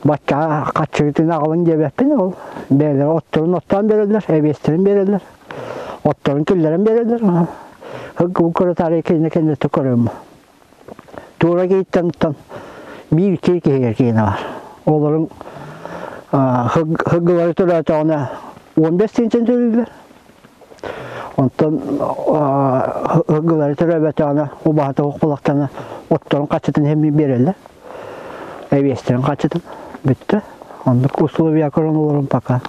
бачча хаччыгытын аҕалын диэбэппин ол. Бэйэлэрэ отторун оттоон биэрэллэр, эбиэстэрин биэрэллэр. Отторун киллэрэн биэрэллэр. Бу көрө таарыйа кинини кэнниттэн көрөм. Туора киһиттэн биир киһи киһигэр киинэ бар. Олорун хыггылары төрөөтөҕүнэ 15 тыһыынчаны төлүүллэр. Онтон хыггылары төрөөбөтөҕүнэ убаһата укпалахтана отторун хаччытын хэмми биэрэллэр. Эбиэстэрин хаччытын бүттэ. Оннук условия көрөн олорун пока.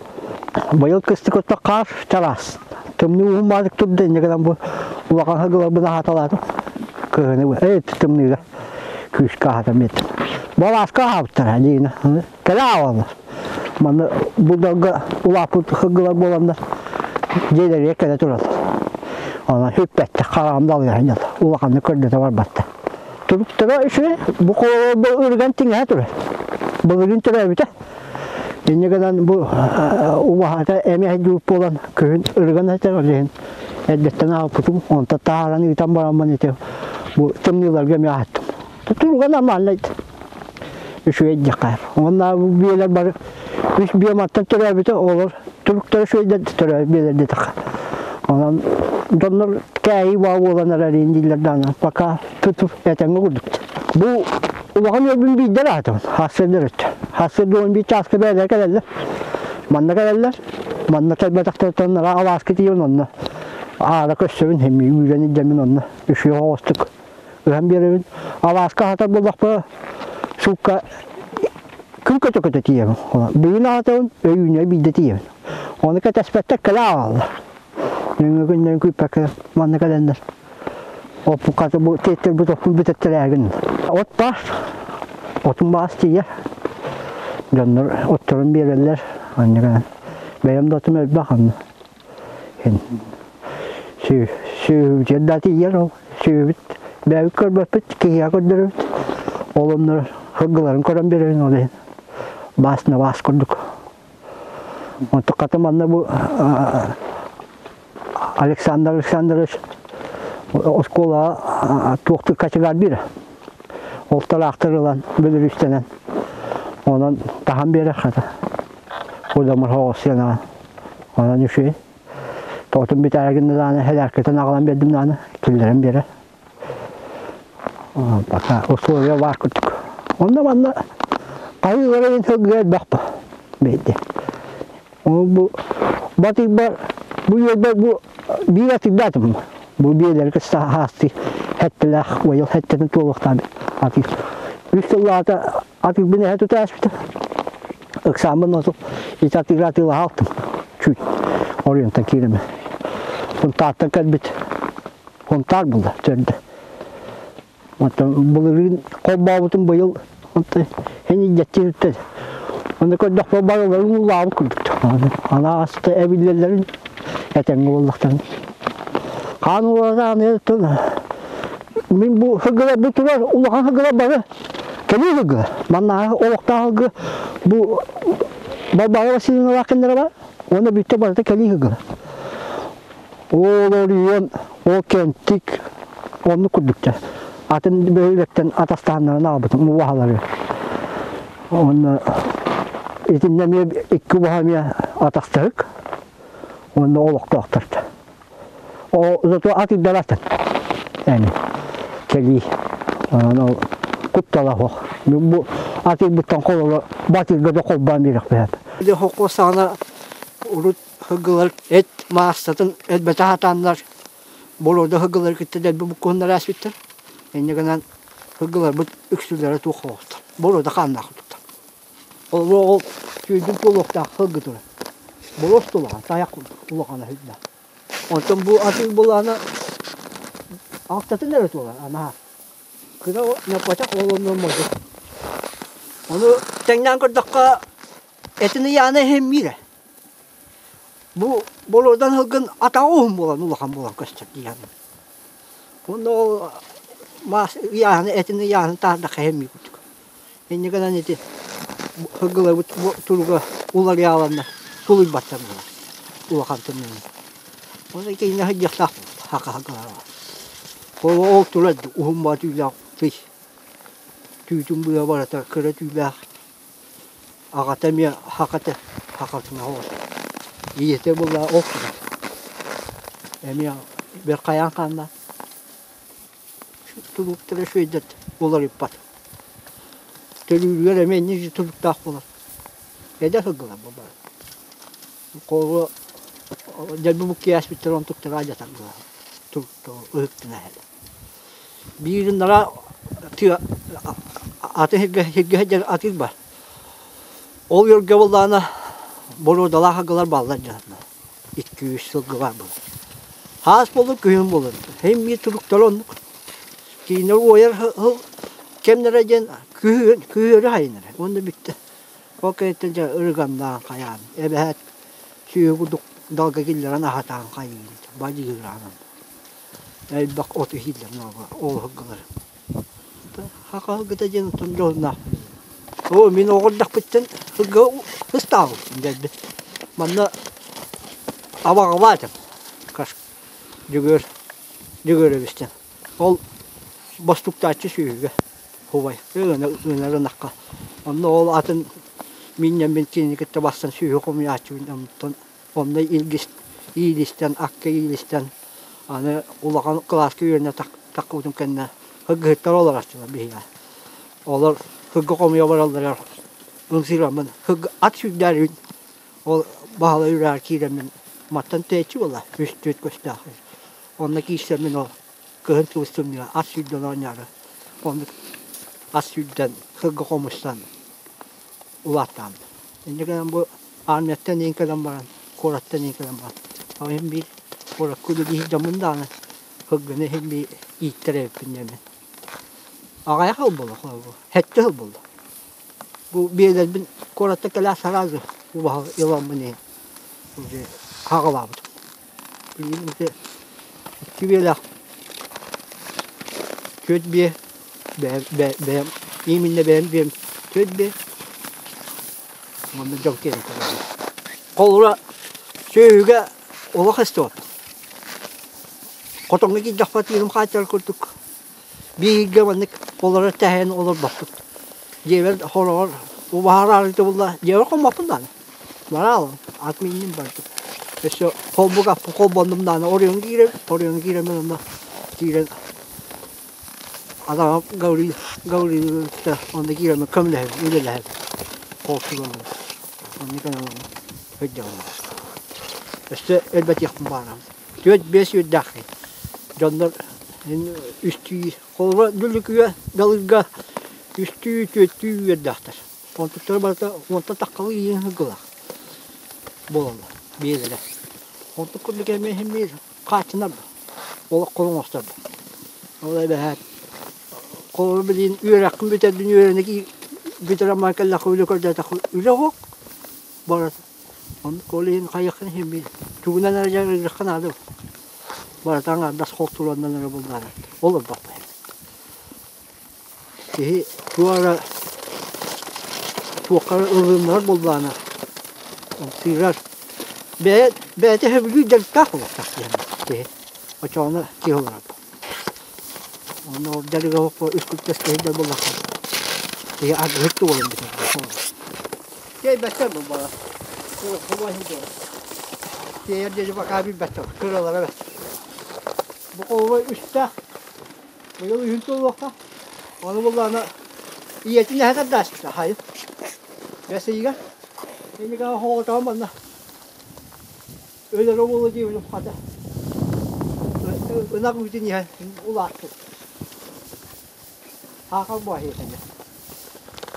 Быйыл кыстык отто хаар чараас. Тымныы уһун баадык турда инньэ гынан бу улахан хыгыларбын аһаталаатым. Кыһыны э тымныыга күүскэ аһатан биэрдим. Балааска аһаабыттара дьиҥинэ. Кэлэ аалаллар. Манна бу далга улааппыт хыгылар буоланнар дьиэлэригэр кэлэ тураллар. Онон сүппэттэр, хараҕым да алыйан дьалла. Улаханнык көрдөтө барбаттар. Туруктара үчүгэй. Бу холобур ырыган тиҥэһэ турар. Былырыын төрөөбүтэ. Инньэ гынан бу убаһата эмиэ дьууп буолан күһүн ырыган этэр ол иһин эрдэттэн аҕалбытым. Онтон таһааран ыытан бараммын ити бу тымныыларга эмиэ аһаттым. Туруга нормальный үчүгэй диэххэ. Уонна бу биэлэр бары үс биэ мантан төрөөбүтэ олор туруктара үчүгэйдэр төрөөбүт биэлэр диэтэххэ. Онон дьоннор кээйи баа буолан эрэрин дииллэр даҕаны пока тутуп этэҥҥэ курдук. Бу улахан үөрбүн биирдэ эрэ аһатабын. Сарсыарда өрөттө. Сарсыарда 11 чааска бэйэлэр кэлэллэр. Манна кэлэллэр. Манна кэлбэтэхтэриттэн алааска тиийэн онно аара көрсөбүн, эмиэ үүрэн илдьэммин онно үчүгэй оҕустук ыһан биэрэбин. Алааска аһатар буоллахпына суукка күн көтө-көтө тиийэбин. Бүгүн аһатабын, өйүүнү биирдэ тиийэбин. Ону кэтэспэттэр кэлэ аҕалаллар. Нөҥүө күннэрин күүппэккэ манна кэлэннэр оппукката бу тиэттэрбит оппун бүтэттерээгин. От баар, отун баас тиийэр. Дьоннор отторун биэрэллэр. Анньыгынан бэйэм да отум элбэх онно. Сүөһүбүтүгэр да тиийэр ол. Сүөһүбүт бэйэбит көрбөппүт, киһиэхэ көрдөрөбүт. Ол оннор сылгыларын көрөн биэрэбин ол иһин. Баас на баас курдук. Онтуката манна бу Александр Александрович оскуолаҕа туохтук кочегар биэрэ. Ол талаахтар ылан бөлөрүүстэнэн онон таһан биэрэр хата. Удамыр хоҕус сыанаҕа. Онон үчүгэй. Тоҕотун бүтээригин даҕаны хэлээркэтин аҕалан биэрдим даҕаны киллэрэн биэрэр. Пока условия баар курдук. Онно манна хайыылара иһин сылгыга элбэх бу бэйди. Ол бу батыйбар бу үөрбэр бу биир атыйдаатым. Бу биэлэргэ саастыы хэттэлээх уйал хэттэтин туолуохтаабыт атый. Үс сыллаата атыйбын эһэ тута ааспыта. Ыксааммын оту ити атыыга атыылаһа алтым. Чуть ориентан кииреме. Тааттан кэлбит. Хонтаар булла төрдө. Оттон былырыын холбообутум быйыл онто эн илдьэччи сүттэ. Онно көрдөхпө барыларын уулаабыт курдук. Ана аста эбиллэллэрин этэҥҥэ буоллахтарын. Хаан уулаан мин бу сылгылар бу турар улахан сылгылар бары кэлии сылгылар. Маннааҕы олохтоох сылгы бу Балбаара Васильевналаах кинилэрэ бар. Уонна бүттэ барыта кэлии сылгылар. Ол оройуон, ол кэнтик оннук курдуктар. Атын бөһүөлэктэн атастаһаннарын аҕалбытым убаһалары. Уонна итиннэ эмиэ икки убаһа эмиэ атастаһык уонна олохтоохтор. О зато ат ирдэлэтин. Эми кэлии. Аны куттала суох. Бу ат ирбиттэн хололо батырга да холбоон биэриэхпит. Хокко саҕана урут Сылгылар эт маассатын элбэтэ сатааннар боруода сылгылары кытта дэлби буккуһуннара ааспыттар. Инньэ гынан сылгыларбыт үксүлэрэ туох оҕустар. Боруода хааннаах курдуктар. Ол ол сүүрдүн буолуохтаах сылгы турар. Болуос тулаҕа, тайах улахана сүрдээх. Онтон бу атыы былаана алтатын эрэ туолар анаһа. Кыра ньаппатах ол оннун модьу. Ону тэҥнээн көрдөххө этин ыйаана иһиммиирэ. Бу болуодан сылгын атаҕа уһун буолан улахан буолан көстөр диэн. Уонна ол маас ыйааһыны этин ыйааһын таһырдахха иһэммии курдук. Инньэ гынан ити сылгыларбыт туруга уларыйааланна тулуйбаттар буолар улахан тымныыны. Оны кинини сылдьыахтаах хака сылгылара. Ол ол турар уһун баа түүлээх тый түүтүн быа барыта кыра түүлээх Аҕата эмиэ хахата хахатына оҕус. Ийэтэ буолла ол турар. Эмиэ бэр хайаан хаанна тулуктара үчүгэйдэр уларыйбат. Төлүүрүгэр эмиэ инники тулуктаах буолар. Эдэр сылгылар бу бары. Холобура дьэлби буккуйааспыттар онтуктара алдьатар буолар. Туруктара ыһыктына иһэллэр. Биириннара тыа аты сиргэ сиргэ сылдьар атыыр бар. Ол өргө буоллаҕына боруодалаах сылгылар бааллар дьаһанна. Икки-үс сылгы баар буолар. Хаас буоллун, күһүн буоллун. Һин биир туруктара оннук. Киинэ уойар сыл кэмнэрэ диэн күһүөн күһүөрү хайынара. Уонна бүттэ. Ол кэнниттэн дьэ ырыганнаан хайаан эбэһээт сүөһү курдук далга киллэрэн аһатаан хайыын бадьыыраан элбэх от иһииллэр ол сылгылар. Хаха сылгыта диэн оттон дьоһуннаах. Оо, мин оҕо эрдэхпиттэн сылгы ыстаабыппын дэлби. Манна абаҕалаатым. Дьөгүөр Дьөгүөрэбистэн. Ол бостуктааччы сүөһүгэ хубай ынар ынахха. Онно ол атын минньэммин кинини кытта бастан сүөһү хомуйааччыбын онтон Онно иилистэн, акка иилистэн, аны улахан кылааска үөрэнэ таххыбытым кэннэ сылгыһыттар олорооччулар биһиэхэ. Олор сылгы хомуйа баралларыгар ымсыыраммын ат сүүрдээрибин ол Баһылай үрэҕэр киирэммин мантан тэйиччи буолла үс-түөрт көстөөх. Онно киирсэммин ол кыһын кыбыстымньыга ат сүүрдэн оонньоору оннук ат сүүрдэн сылгы хомуйсан улааттаҕым. Инньэ гынан бу армияттан иһин кэлэн баран, куораттан иһин кэлэн баран, ол иһин биир куоракка үлэлии сылдьаммын даҕаны сылгыны иһин биир ииттэр эбиппин диэммин. Аҕыйах сыл буолла холобур, сэттэ сыл буолла. Бу биэлэрбин куораттан кэлэ сразу убаһа ыламмын иһин уже хаҕылаабытым. Билигин ити икки биэлээх түөрт биэ бэйэм бэйэм именно бэйэм биэм түөрт биэ уонна дьон киэнэ көрөбүн. Холобура сүөһүгэ олох эстибэппин. Хотоҥҥо киирдэхпинэ тыыным хааччар курдук бииргэ маннык олоро тэһэн олорбоппут. Дьиэбэр хороҕор убаһар арыыта булла дьиэбэр хоммоппун даҕаны. Бараалым, ат миинним бардым. Өссө холбук аппын холбоннум даҕаны оройуон киирэбин, оройуон киирэммин онно киирэн адаҕа Гаврил Гаврилы кытта онно киирэммин көмөлөһөбүн, үлэлэһэбин. Холсугуннум. Онно кэлэн сылдьабын. Өссө элбэтиэхпин баҕарабын. Түөрт-биэс үөрдээх дьоннор үстүү холобура Дүллүкүгэ Далырга үстүү түөртүү үөрдээхтэр. Онтуктара барыта уонтан таххалыы иһин сылгылаах буолаллар биэлэрэ. Онтук курдук эмиэ иһин биир хааччынар. Олох холон оҥосторбут. Ол эбэһээт холобур билигин үөрэххин бүтэрдин үөрэнэ бүтэрэн баран кэллэххэ үлэ көрдөөтөххө үлэ суох барыта. Оннук ол иһин хайыаххын иһин биир тугунан эрэ дьарыгырыахха наада. Барыта аҥаардас холтуруоннан эрэ булларар. Олорбоппун. Киһи туох эрэ туохха эрэ ылыннарар буоллаҕына ымсыырар. Бэйэ бэйэтэ сөбүлүүр дьарыктаах буолуохтаах диэн киһи. Оччоҕуна киһи олорор. Онно ол дьарыга суох үс күттас киһи дьон буоллахха киһи аргыһыт да буолан бүтэр. Тиэйбэттэр буолбаҕа. Тиэйэр диэри пока билбэттэр. Кыралара бэрт. Бу холобур үстээх Быйыл үһүн туолуохха. Ону буллаҕына ийэтин эһэ тардааччыта хайы. Бэс ыйыгар. Иннигэ оҕотоҕум манна өлөрө буолуо диэбитим хата. Ынах үүтүн иһэн улааттым. Хаахал буоһа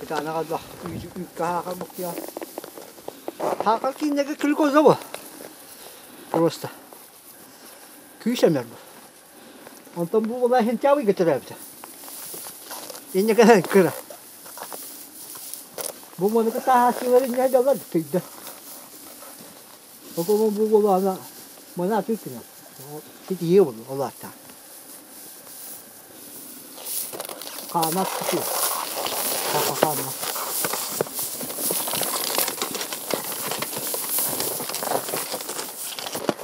Кытаанах элбэх үүккэ хаахал буктуйа. Хаахал кииннэргэ глюкоза бу. Просто. Күүс эмэр бу. Онтон бу була сентябрьга төрөөбүтэ. Инньэ кэлэн кыра. Бу муонака тааһааччылар инньэ дьаллар тыйда. Ол бу буолаана мана атыы гынан. Ситиһии буолла ол ааттаах. Хаамат кутуу. Хаамат.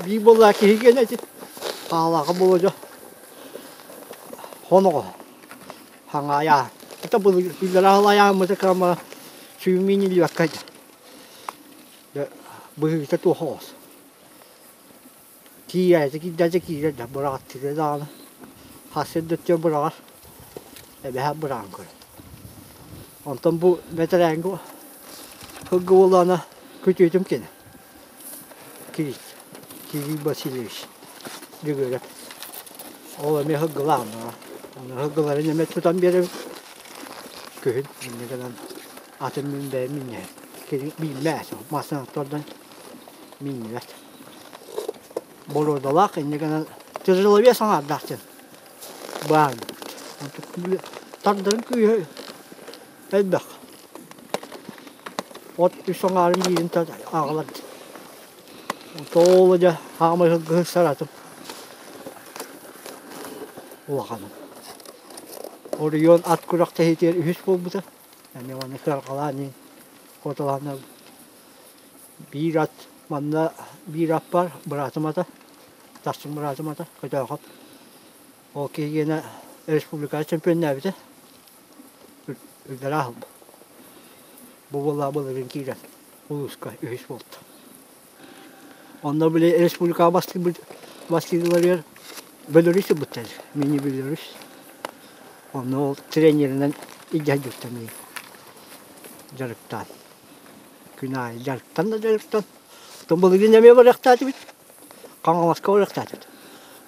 Биир буоллаа киһи гэнэ ити хаалааҕа буолуо дьо хоноҕо хаҥаайаа это былыргы алайааммыта кыама сүүммиин илиэккэ дьэ быһыыта туох оҕос Киирээччи киирдээччи киирэр да быраҕаттыыра даҕаны хас сирдэттэн быраҕар эбэһээт быраҕан көрөр. Онтон бу бэтэрээҥҥи сылгы буоллаҕына күтүөтүм кини Кирилл Кирилл Васильевич Дьөгүөрэп. Ол эмиэ сылгылаах Оны сылгыларын эмиэ тутан биэрэбит. Күһүн инньэ гынан атын мин бэйэм минньэһэм. Кини биирмэ массыына тордон минньибэт. Боруодалаах инньэ гынан тяжеловес аҥаардаах диэн баар. Тардарын күүһэ элбэх. От үс аҥаарын биирин аҕалар. Тоолу дьэ хаамай сылгыһы саратым. Улаханым. Оройуон ат күрэхтэһиитигэр үһүс буолбута. Эмиэ манна сыарҕалаан хотолаан Биир ат манна биир ат баар, быраатым ата, тахсым быраатым ата, Көтөөхөп. Ол киһигиэнэ республикаҕа чемпионнаабыта. Үрдэрэ аһылла. Бу буоллаҕа былырыын киирэн улууска үһүс буолта. Онно били республикаҕа бастыырбыт бастыыларыгар Беларусь ылбыттар, мини Беларусь. Онно ол тренеринэн илдьэ сылдьыбыттар миигин дьарыктаан. Күн аайы дьарыктан да дьарыктан. Оттон былырыын эмиэ барыахтаатыбыт. Хаҥаласка барыахтаатыбыт.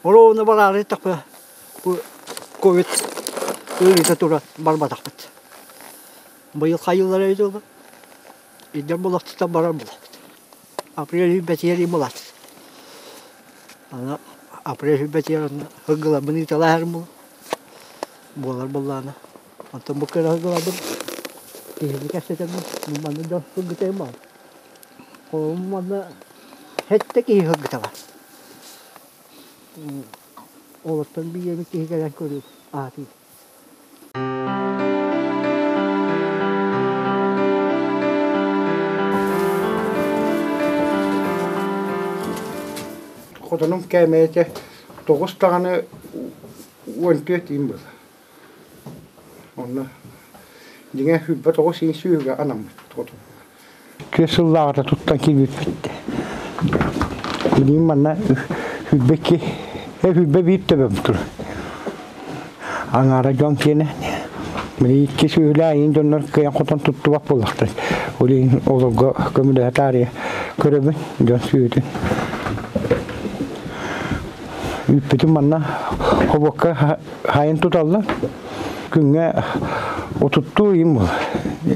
Оруобуна бараары ыттахпына бу ковид ыарыыта туран барбатахпыт. Быйыл хайыылара эбит буолла. Илдьэр буолуохтуттан барар буоллахпыт. Апрель бэтиэр булаат. Аны апрель бэтиэр сылгыларбын ыыталаһарым буолар. Буолар буоллаҕына. Онтон бу кыра сылгыларбын киһини кэпсэтэммин мин манна дьон сылгытайым баар. Холобум манна сэттэ киһи сылгыта бар. Олортон биир эмит киһи кэлэн көрүө аатыы. Хотонум кээмэйэ тоҕус даҕаны 14 иин буолар. Онно дьиҥэ 29 иин сүөһүгэ анаммыт хотон. Түөрт сыллааҕыта туттан киирбиппит. Билигин манна 22 21 төбөм турар. Аҥаара дьон киэнэ. Били икки сүөһүлээх иин дьоннор кыайан хотон туттубат буоллахтар. Ол иһин олорго көмөлөһө таарыйа көрөбүн дьон сүөһүтүн. Үүппүтүн манна хобуокка хайын туталлар. Күҥҥэ отуттуу ыйым буолар.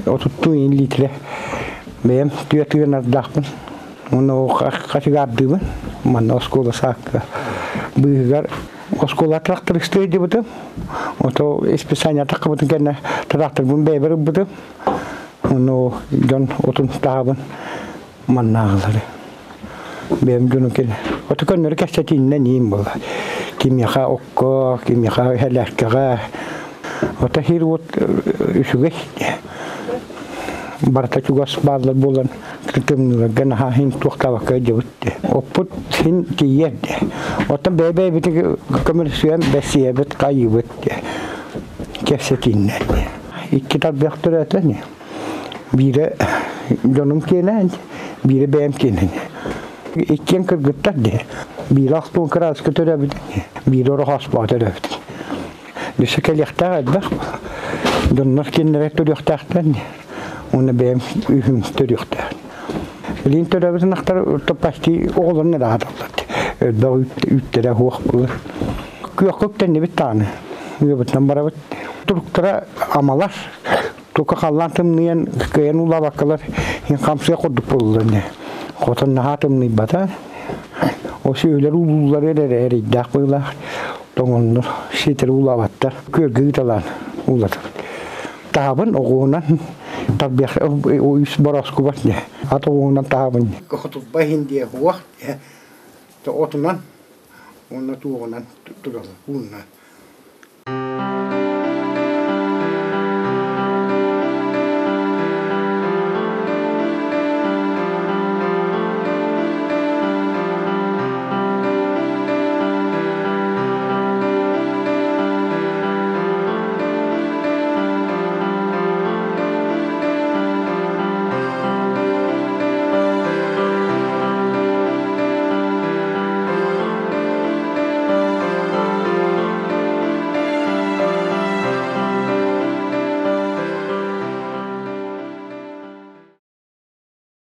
Отуттуу ыйын литрэ. Бэйэм түөрт ыанардаахпын. Уонна ол хачыгаардыыбын. Манна оскуола саакка быыһыгар. Оскуола трактористыы дьыбытым. Ото исписание таххыбытын кэннэ тракторбын бэйбэр ылбытым. Ону дьон отун таабын маннааҕылары. Бэйэм дьону кэлэ. Ото көннөрү кэпсэтииннэн иин буола. Кимиэхэ окко, кимиэхэ хэлээккэҕэ. Ото хир вот үчүгэй. Барыта чугас бааллар буолан тымныыларга наһаа иһин туохтаабакка дьыбыт. Оппут син тиийэр. Оттон бэйэ-бэйэбитин көмөлөсүөн бэссийэбит, хайыыбыт кэпсэтииннэр. Икки тарбах төрөөтөн. Биирэ дьонум киэнэ, биирэ бэйэм киэнэ. Иккиэн кыргыттар дии. Биирэ ахтуон кырааска төрөөбүт, биирэ орохооспоҕо төрөөбүт. Өссө кэлиэхтээх элбэх. Дьоннор кинилэрэ төрүөхтээхтэр. Уонна бэйэм үһүм төрүөхтээх. Билигин төрөөбүт ынахтар почти оҕолорун эрэ аһаталлар. Элбэх үүттэрэ суох буолар. Күөххэ үктэннибит даҕаны. Ыабытынан барабыт. Туруктара амалар. Тука халлаан тымныйан кыайан уулаабаккалар хамсыа курдук буоллулар ини. Хотон наһаа тымныйбата. Ол сүөһүлэр уулууллар эрэ эрэйдээх быһыылаах. Тоҥоннор сиэтэр уулаабаттар. Күөлгэ ыыталаан уулатабыт. Таһабын оҕуһунан тарбыах үс борооскубар не. Ат оҕуһунан таһабын. Хотулба иһин диэ уох отунан уонна туоҕунан тураллар уунна.